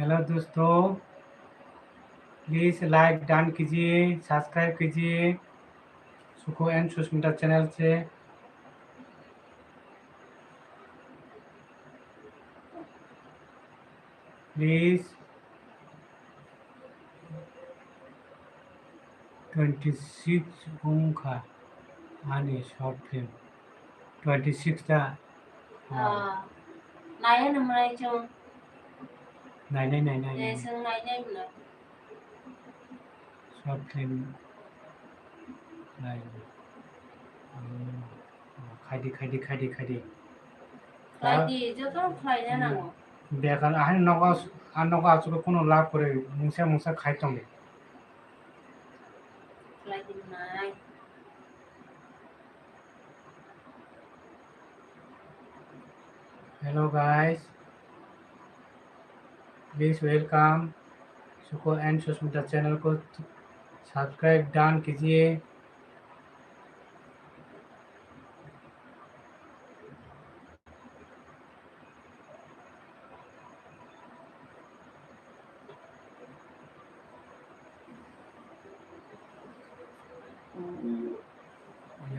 Hello दोस्तों, please like done कीजिए, subscribe कीजिए सुखो and सुष्मिता channel से। Please, twenty six wngkha ani short film. Twenty six ta? Ah, nai ano mwnai chwng. Nai, nai, nai, nai, nai. Chwng nai, nai mwnai. Short film. Nai. Hmm. Khaidi, khaidi, khaidi, khaidi. Khlaidi, joto khlaina nango. Bekar, ahai nogo, a nogo aswk kunu lab kwrwi, mungsa mungsa khai tongdi. Khlaidi mwnai. Hello guys, please welcome सुखो and सुष्मिता channel को subscribe done कीजिए।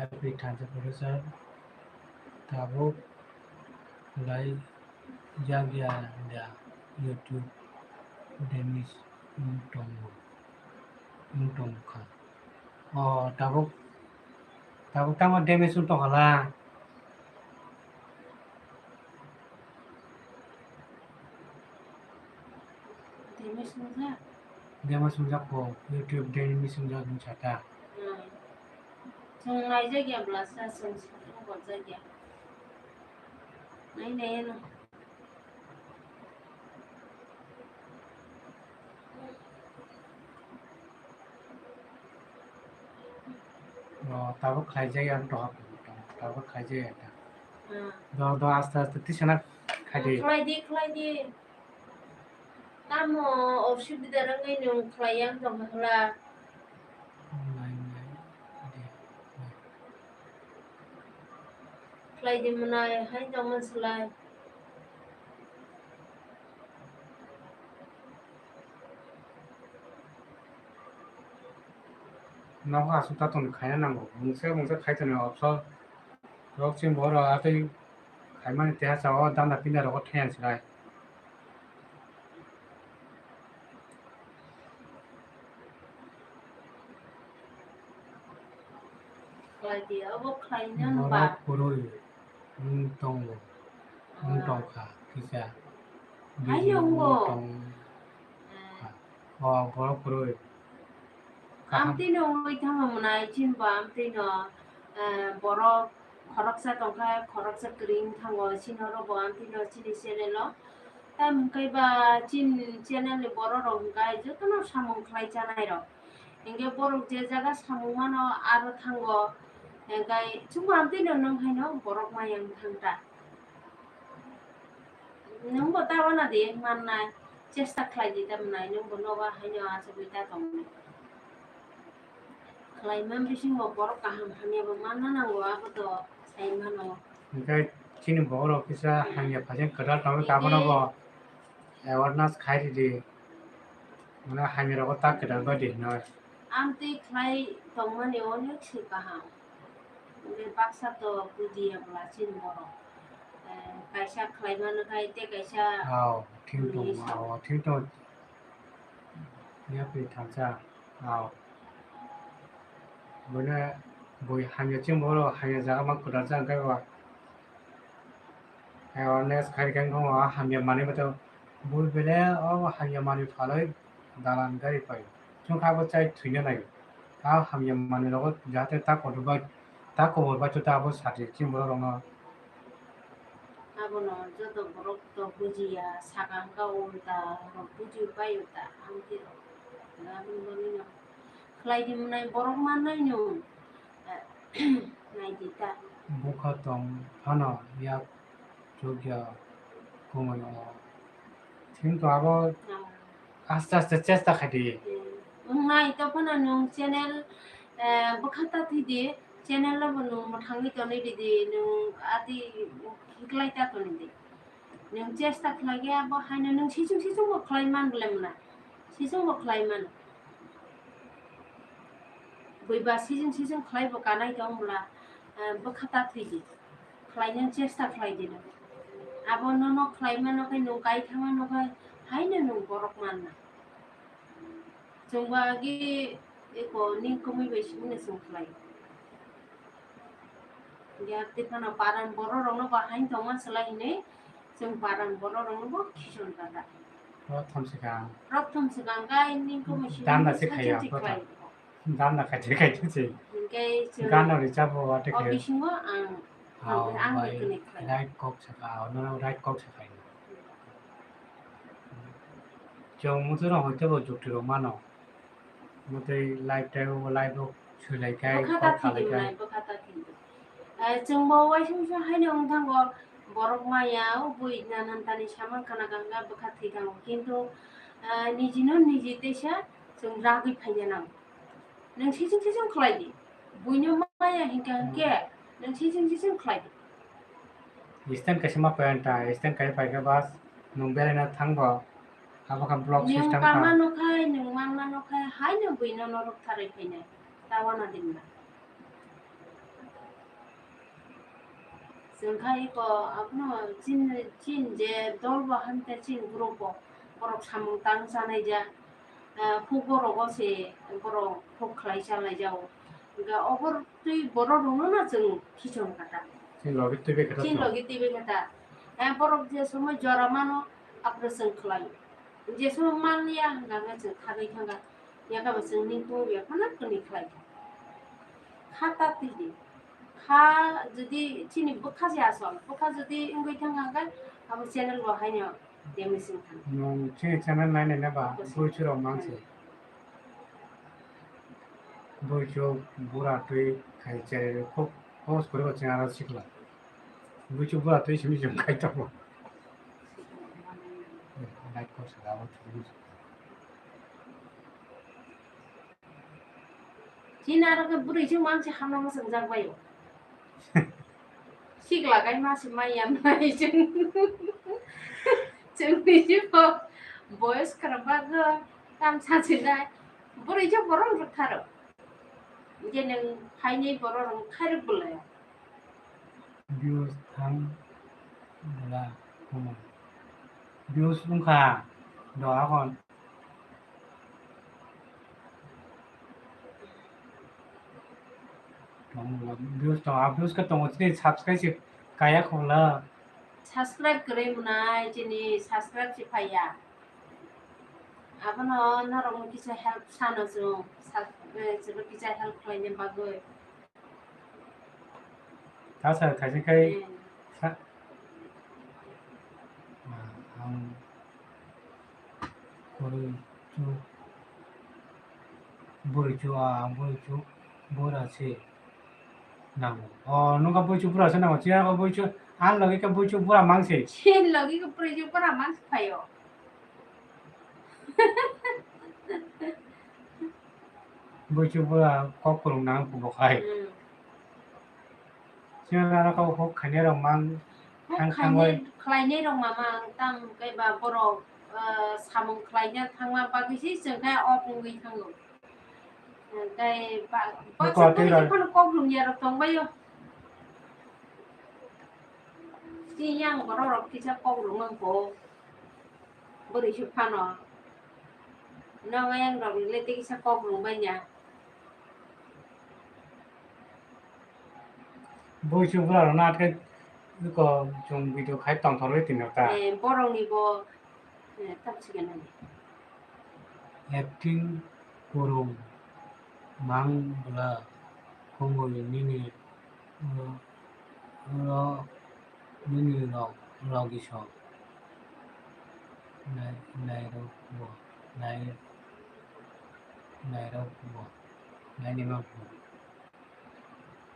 Yapri thansa professor tabuk lai yakya da YouTube damage wng tongo, wng tongkha. O tabuk, tabuk tamo damage wng tongkha la. Damage wngjak? Damage wngjak kho, YouTube damage wngjak wng sata. Hmm. Chwng naijak ya bwlasa, chwng sakno borjak ya. Nai nai ano. O, tabuk khlaijak ya, dohor, tabuk khlaijak ya ta. Hmm. Do, do, aste, aste, tisana khaidi. Khlaidi, khlaidi. Tamo osubida rwngwi nwng khlai yang tong kha hwla? Nai, nai, de, nai. Khlai di mwnai, hai tongma slai. Nogo aswk ta tongni khaina nango. Mungsa mungsa khai tonwi option. Rok chini borok atwi khaimani teha cha o danda pinda rogo thaiya swlai. Khlai di, abo khlaina. Borok ba kwrwi wng tongo, wng tongkha kisa. Hai bini wngbo. Wng tongkha. O borok kwrwi. Kaham. Amtwino wngwi thango mwnai, chini bo amtwino, eh, borok khoroksa tongkha, khoroksa kwrwi wng thango, chini oro bo amtwino chini channel o. Tamo hwnkhe ba chini channel ni borok rok hwnkhe jotono samung khlai chanai rok. Hwnkhe borok je jaga samung mano aro thango, hwnkhe chwngbo amtwino nwng haino borok maya wng thang ta. Nwngbo ta wana di mannai, chesta khlai di tamnai, nwngbo nogo haino achugwi ta tongnai. Khlaima bisingo borok kaham hamya bo manna nango, abo to sai mano. Hwnkhe chini borok kisa hamya phasen kwtal tongo, tabukno bo awareness khai ridi. Mane hamya rogo ta kwtal bai di hinoi. Amtwi khlai tongmani onek se kaham. Hwnkhe baksa to buji ya bwla chini borok. Eh, kaisa khlai mano khai tei kaisa. Aw, thik tongo, aw, thik tongo. Yapri thansa, aw. Buino bui hamya chini borok hamya jaga ma kwtal chang khe bo awareness khai khe wngkha o hamya manwi bacha bui bele o hamya manwi phalwi dalan gari pai chwng kha bo chai thwina nai a hamya manwi rogo jahate ta kotor bai ta kobor bai ta abo sati chini borok rokno. Abono joto borok to bujiya saka wngkha ulta rok buji pai ulta amtwi rok aboni bagwino. Khlai di mwnai borok mannai nwng. Nai di ta. Bwkha tong phano yak chukya kumano. Thing to abo aste aste chesta khai di. Wngnai to phano nwng channel, eh, bwkha ta thwi di. Channel no bo nwng mwthangwi tonwi di di. Nwng ati hiklai ta tonwi di. Nwng chesta khlai khe abo haino nwng sichung sichung bo khlai man bole mwnai. Sichung bo khlai man. Buiba sichung sichung khlai bo kanai tong bwla, eh, bwkha ta thwi di. Khlai nang chesta khlai di nwng. Abo nono khlai mano khe nwng kai thangma no khe haino nwng borok manna. Chwngbo agi eko ningkukmwi bai simi no chwng khlai. Yak tei phano paran borok rokno bo haino tongma swlai hinwi chwng paran borok rokno bo khison kha da. Prothom swkang. Prothom swkang khe ningkukmwi simi dan da no se khaya, saijak se prothom. Khlai. Dan da khai khai se. Hinkhe chwng gan no richabo wate o khe. Bisingo ang, ang, ang bai kwnwi khlai. Right kok sakha, o no right kok sakha. Chwng muchurok hoi tebo jukti rok mano. Mutui live tei o live rok swilai khai, bwkha ta kok khalai khai. Bwkha ta thidi. Eh, chwng bo waisa waisa haino wng thango, borok maya o bui nanan tani samang khana ganga bwkha thwi thango. Kintu, eh, niji no niji teisa chwng ragwi phaina nango. Nwng sijing sijing khlai di. Buino maya hinkha hinkhe nwng sijing sijing khlai di. Stand kaisa ma payan ta, stand kai paikha bas nwng beraina thangbo. Abo kha block system kha. Nwng kama no khai, nwng manma no khai, haino buino norok tharwi phainai. Tawana dinma. Chwng kha iko abono chin, chin je dol bo hamte chin group bo borok samung tang chanai ja, eh, huk borok o se borok huk khlai chanai jao. Ga obor twi borok rokno no chwng khichon kata. Chin logi twi bai kata. Chin logi twi bai kata. Eh, borok je somoi jora mano apre chwng khlai. Je somoi man ya hwnga chwng thagwi thanga. Yakabo chwng ningkung ya phano kwnwi khlai kha. Kha ta twi di. Kha jodi chini bwkha se asol, bwkha jodi wngwi thang kha khe abo channel bo haino damage wng thang. Nwng chini channel nai nai na ba bwswk. Bwswk rok mang se. Bwswk bura twi khai channel kok post kori bo channel sikla. Bwswk bura twi simi simi khai tongo. Like kok saka abo thwi. Chini aro khe bwrwi chwng mang se hamya mwchang jak bai o. Sikla kai ma se mai ya mai chwng. Chwng ni si bo boyos khara bagwi kam sa se nai. Bwrwi chwng borok rwk tharo. Je nwng phainai borok rwng khairok bwlai. Views thang bwla kumo. Views wngkha do akon. Tong bwla views tong, a views khe tongo chini subscribe se kaya khobla. Subscribe kwrwi mwnai chini subscribe se phaiya. Abono norokno kisa help sano chwng, sub-, eh, chwngno kisa help khlaina bagwi. Ta sa khaisi khai. Hmm. Sa-, ah, ang bwrwi chu, bwrwi chu, ah, ang bwrwi chu, bura se nango. Oh, nungkha bwrwi chu bura se nango. Chini aro bwrwi chu, ang logi khe bwrwi chu bura mang se. Chini logi khe bwrwi chu bura mang se phaio. Bwrwi chu bura kok kwrwng nang kubo khai. Hmm. Chwng aro kok hok khainai rok mang thang thangwi. Khlainai rok mama ang tam khe ba borok, ah, samung khlaina thangma bagwi se chwng khe off wngwi thango. Tei ba, bwkha tei rok phano kok rwngya rok tongbaio. Tei yang borok rok kisa kok rwngmang kho. Bwrwi se phano. Nogo yang rok le tei kisa kok rwngbaina. Bui chubra rok na khe ko chwng video khai tongthor wi tini ta. Eh, borok ni bo, eh, tam chikena ni. Acting kwrwng mang bwla kumui nini, uh, ro-, nini rok logi song. Nai-, nairok bo, nai-, nairok bo, nainima bo.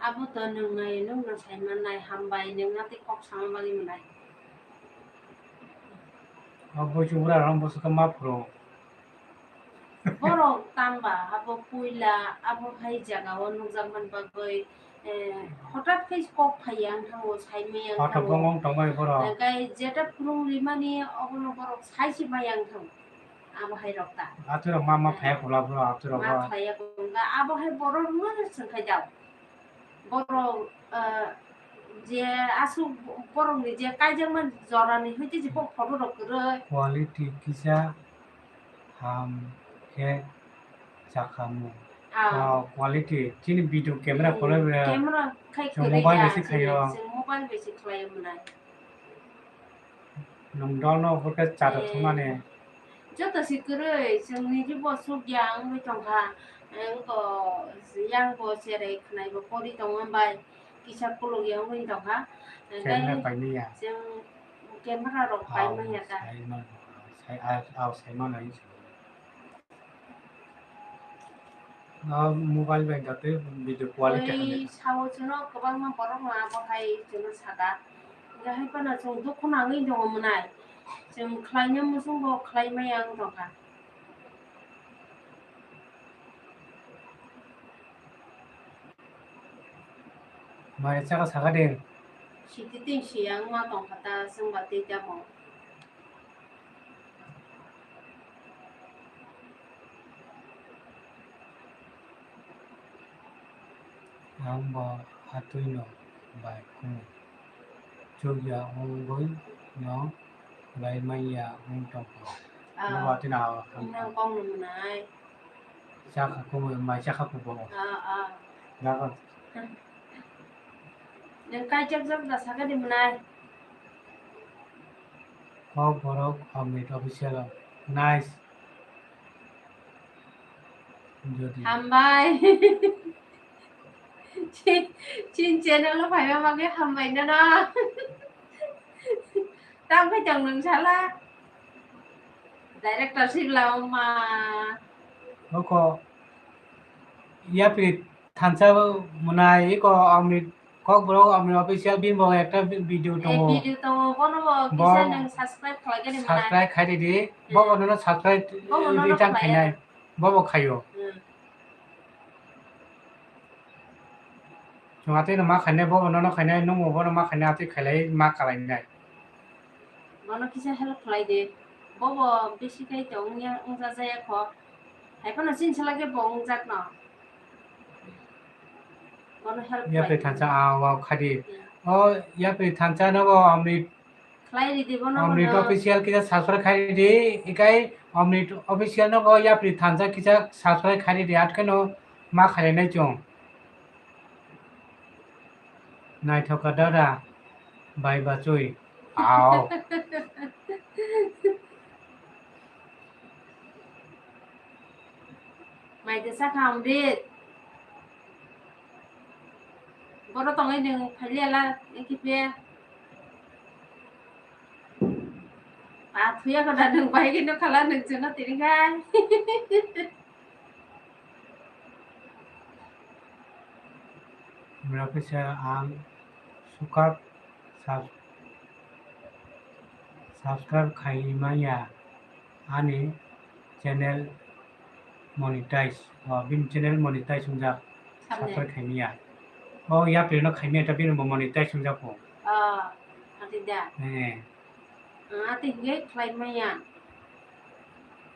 Abo to nwng nai, nwng no sai mannai, hambai, nwng no tei kok sama bagwi mwnai. Abo chubra rang bo swkang ma phuru. Borok tamba abo puila abo hai jaga o nukjakmani bagwi, eh, hothat khe kok phaiya wng thango, saimaya wng thango. Hothat bongong tongbai borok. Hwnkhe jeta phurung rimani obono borok sai se maya wng thango. Abo hai rok ta. Aturok ma ma phaiya kula borok aturok ma phaiya kula abo hai borok no swngkhai dao. Borok, eh, je aswk borokni je kaijakma jorani hwnkhe je bo photo rok kwrwi. Quality kisa ham khe chakhamu. Ah. Ah, quality chini video camera hmm, kwrwi bai. Camera khai chwng kwrwi mobile ya, bai se chini khaio. Chwng mobile bai se khlaio mwnai. Nwng dolno hwnkhe chata eh, thumani. Joto si kwrwi, chwng niji bo sukya wngwi tongkha. Wngko yang bo cherai khwnai bo pori tongo bai kisa kulukya wngwi tongkha. Camera paimaya. Chwng camera rok paimaya ta. Sai mano, sai, ah, ah, sai mano. Ah, mobile bai da tei video quality oi, hamya. Sao chwngno kwbangma borok no abo hai chwngno saka. Hwnkhe hai phano chwng dukhu nangwi tongo mwnai. Chwng khlaina muchungo khlai maya wng tongkha. Mai chaka saka de. Siti tin siyang ma tongkha ta chwng ba tei tamo. Ang bo atwino bai kunu chukya wngwi no lai manya wng tongkha. Ah. Bo atwino ang kong nung nai. Chakha kumui mai chakha kubo. Ah, ah. Dagon. Nang kai jak jak da saka di mwnai. Kok borok Amit official o. Nice. Jodi. Hambai. Chin, chin channel o phaiba bagwi hambai nono. Tang phai tong nwng sala. Director sibla wngma. Oko yapri thansa mwnai iko Amit Kokborok Amit official bini bo ekta vi-, video eh, tongo. Video tongo, bono bo kisa nwng subscribe khlaigani mwnai. Subscribe khaidi di. Hmm. Bobo nono subscribe bobo nono return khainai. Bobo khaio. Hmm. Chwng atwi no ma khainai, bobo nono khainai, nwngbo bono ma khainai, atwi khailai ma kalainai. Bono kisa help khlai di. Bobo bisi khai tong wngya, wngja jaya kho. Hai phano chini sala khe bo wngjak no. Bono help khlai di. Yapri thansa a wa khadi. Hmm. O yapri thansa no bo Amit Khlai ridi bono Amrit bono. Official kisa subscribe khai ridi, ikai Amrit Official no bo yapri thansa kisa subscribe khai ridi, atkhe no ma khainai chwng. Naithoka dada, bai bachoi. Ao. Mai de sakha Amrit. Boro tongwi nwng phailiya la, ekiphe. Pa thuya koda nwng bai khe nukha la nwng chwngno tini khai. Mura kisa ang sukak sab-, subscribe khai manya ani channel monetize, o, bini channel monetize wngjak, subscribe khaimya. O, yapri no khaimya ta bini bo monetize wngjak kho. Ah, ati da. Eh. Ah, ati hiye khlai maya.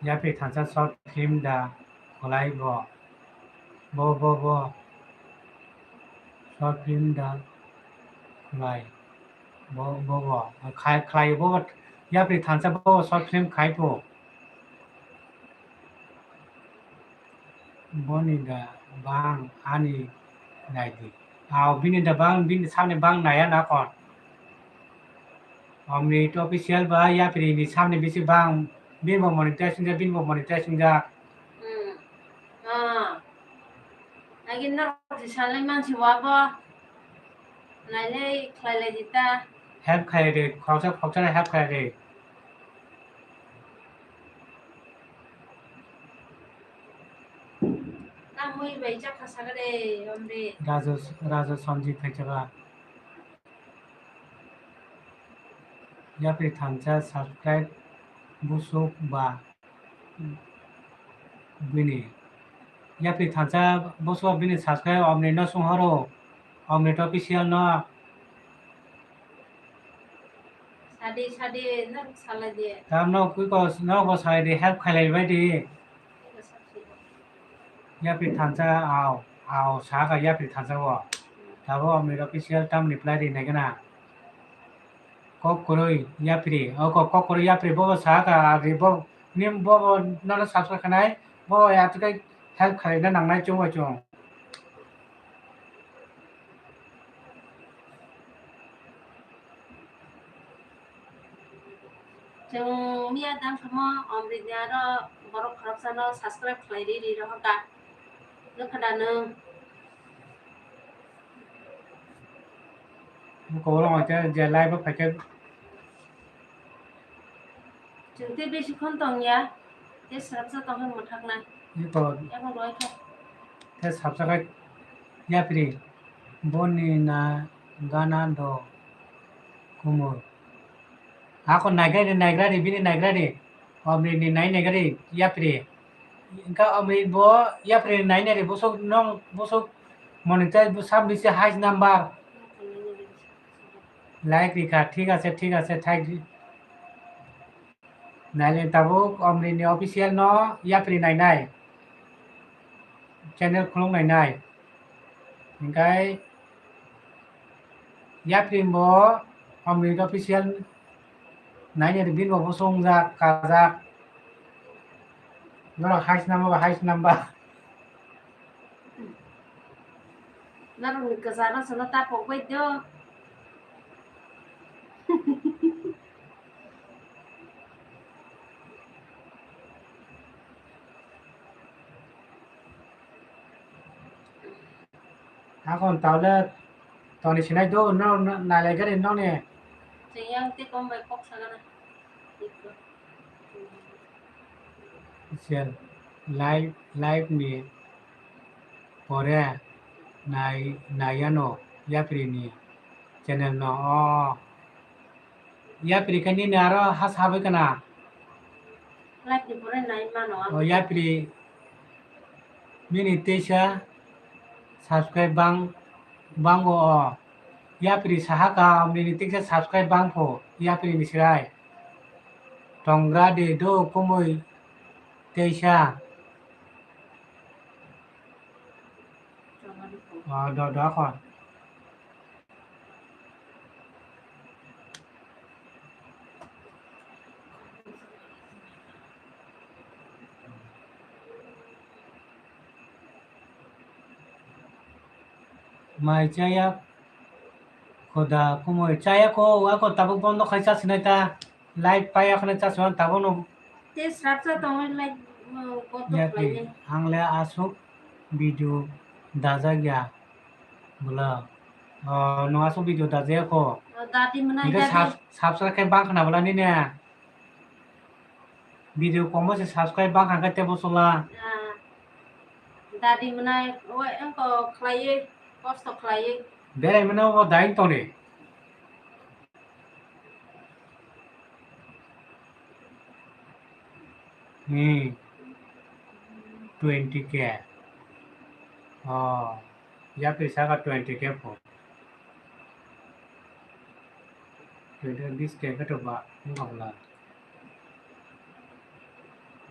Yapri thansa short film da khlai bo. Bo, bo, bo. Short film da khlai. Bo, bo, bo. Khai, khlai bo, bo. Yapri thansa bo short film khai bo. Boni da bang ani naidi. Aw, bini da bang, bini samni bang naya na kon. Omni to official ba yapri ni samni bisi bang, bini bo monetize wngya, bini bo monetize wngya. Hmm. Ah. Agi norok si salai mansi wabo. Nailai khlailai di ta. Help khlai di, khoroksa khoroksa help khlai di. Tamwi bai chakha sagade, omre. Raju, Raju Sanjit Phaisaka. Yapri thansa subscribe busuk ba bini. Yapri thansa busuk ba bini subscribe omni no sunghoro. Omni to official no. Sadi, sadi, no salai di. Tam no kui ko, no ko salai di, help khlai bai di. Yapri thansa, aw, aw, saka yapri thansa o. Tabo Amir official tam reply ri nai gana. Kok kwrwi yapri, o kok, kok kwrwi yapri, bobo saka, ari bo, nim bobo nono subscribe khanai, bobo ya tukai help khalai na nangnai chung bai chung. Chwng miya dang samo Amrit ni aro borok khoroksano subscribe khlai ri ri rohorkha. Nukha da nwng? Buko ulo hwnkhe je live o phaikhe. Chwng tei besi khon tongya, tei swrapsa tongkhe mwthaknai. Iko. Eko roi khe. Tei sapsa khai yapri. Boni na gana do kumur. Ako naigrari, naigrari, bini naigrari. Omri ni nai naigrari, yapri. Engka omri bo yapri nai nai ri, busuk nong, busuk monetize, bu sab bisi highest number. Like rikha, thik ase, thik ase, thak. Naile tabuk omri ni official no yapri nai nai. Channel khulung nai nai. Hingkai yapri bo Amrit official nainani bin bo bosongjak, kajak. Norok highest number ba highest number. Norokni kwcharo chwngno tapok bai do. Akon tawle toni sinai do no, no, nailai gari noni. Chwng yang tei kom bai kok sagana. Share, live, live ni pore nai, naiyano yapri ni channel no. O yapri khe nini aro ha sabai kana. Live ni pore nai mano. O yapri nini teisa subscribe bang, bango o. Yapri sahaka nini teisa subscribe bangpho yapri ni sirai. Tongra de do kumui teisa. O do do kon. Mai chaya khoda kumui chaya ko, ako tabuk bondo khai cha sinai ta. Live paya khna cha swan tabo no. Te srapsa tongwi live, uh, kotor. Ya khlaini. Ang le asuk video dajak ya. Bula. Oh, no asuk video dajak ya ko. Oh, dadi mwnai. Hingke dadi. Sub-, subscribe khe bang khna bula nini. Video komo se subscribe bang khna khe tebo sola. Ah. Dadi mwnai, o engko khlaiwi, kosto khlaiwi. Berai mwnai obo dain toni. Hmm. Twenty K. Oh. Yapri saka twenty K po. Twenty K, bis K khe to ba, wngkha bwla.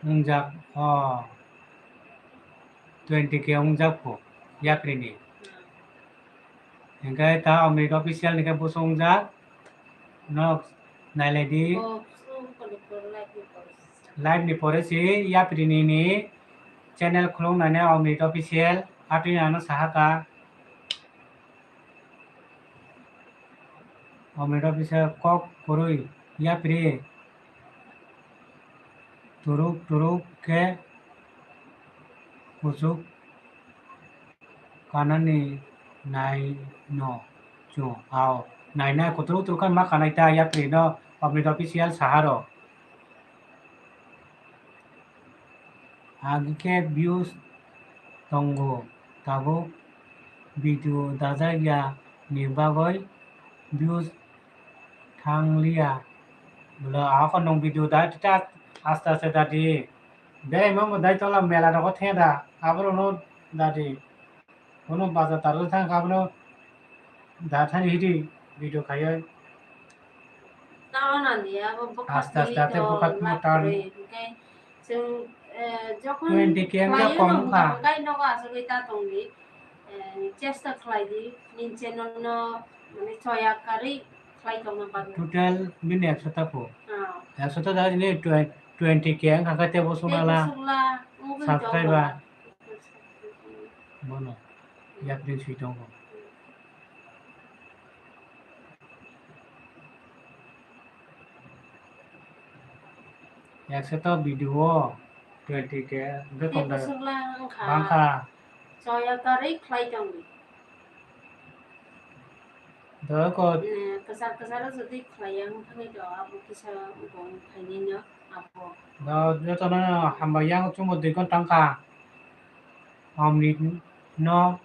Wngjak, oh. Twenty K wngjak po, yapri ni. Hingke ta Amrit official ni khe buso wngjak. Nok nailai di. Oh, so, pore, pore, live ni pore. Live ni pore si yapri ni ni channel khulung nani Amrit official atwi ano sahaka. Omrit Official kok kwrwi yapri turuk turuk khe kuchuk kanani naino chwng. Ao naina kuturuk turuk khe ma kanai ta yapri no Omrit Official saharo. Agi khe views tongo, tabuk video dajak ya ni bagwi views thangliya. Bwla ahokhe nwng video da tita aste aste dadi. Beraima bo dai tola mela rogo theda, aborokno dadi. Bono baja tarwi thang kha, bono da thani hidi video khaiwi. Taon ani abo bwkha Aste aste twi ate to bwkha twi na turn. Kwrwi, hwnkhe chwng, eh, jokhon twenty K wngkha khlaio kong no wngkha. Hwnkhe nogo achugwi ta tongdi, eh, chesta khlai di, nini channel no mane choya karwi khlai tongna bagwi. Total bini ekso ta pho. Ah. Ekso ta da ni twen-, twenty K wngkha khe tebo sukla. Tebo sukla, wngwi subscriber. Tongkha. Bono yapri sui tongo. Ekso to video twenty K, hwnkhe tei tongda bwswkla wngkha. Bangkha. Choya karwi khlai tongdi. Doko. Eh, kwchar kwchar o jodi khlai ya wngthangwi to abo kisa wngkha wngkhainwi no abo. Do jotono hambai yang chumbo dui ghonta wngkha. Omrit no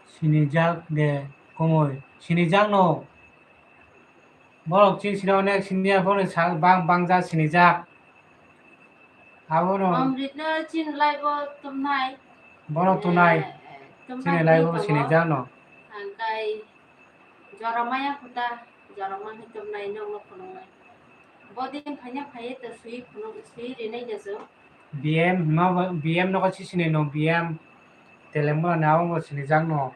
sinijak de komoi. Sinijak no. Borok chini sina onek siniya, borok ni sa-, bang, bangja sinijak. Abono Omrit no chini live o tumnai. Bono tunai. Eh, eh, tumnai chini live o tongo. Sinijak no. Angkai jora maya khuta, jora maya tumnai nokno phunuknai. Bodin phaiya phaiya to sui phunuk, sui rinai jasuk. B M hima bo, B M nogo sisini no B M Telemura ni abo bo sinijak no.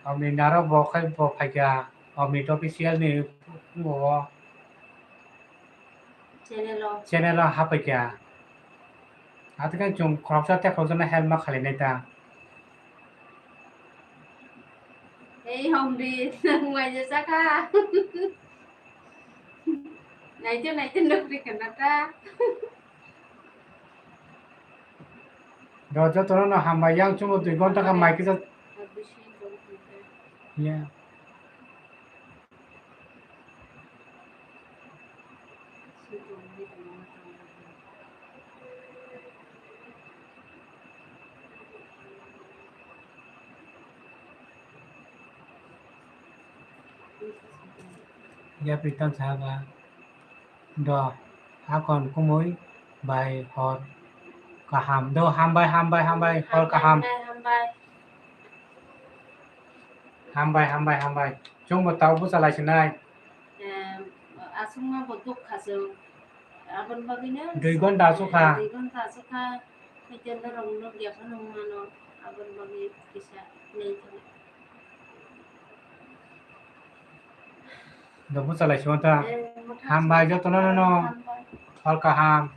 Aboni narok bo khai bo phaikha, Omrit Official ni bo channel o, channel o hapaikha. Atekhe chwng khoroksa tei khoroksa no help ma khalinai ta. Ei Omrit, nwng waisa sakha. Naithe, naithe, nukri khna ta. Do jotono no hambai, yang chumbo dui ghonta kha mai kisa. Ya. Ya pritam sahaba. Do, hakon kumui bai hor kaham. Do, hambai, hambai, hambai, hor kaham. Hambai, hambai. Hambai, hambai, hambai. Chwngbo tau bwchalai sinai. Em, aswkma bo dukha chwng. Aboni bagwino dui ghonta aswk kha. Dui ghonta aswk kha. Hwnkhe norok nukya phano wng mano. Aboni bagwi kisa nai thangwi. Do bwchalai sima ta. Eh, mwthang hambai sima jotono ta, no. Hambai. Hor kaham.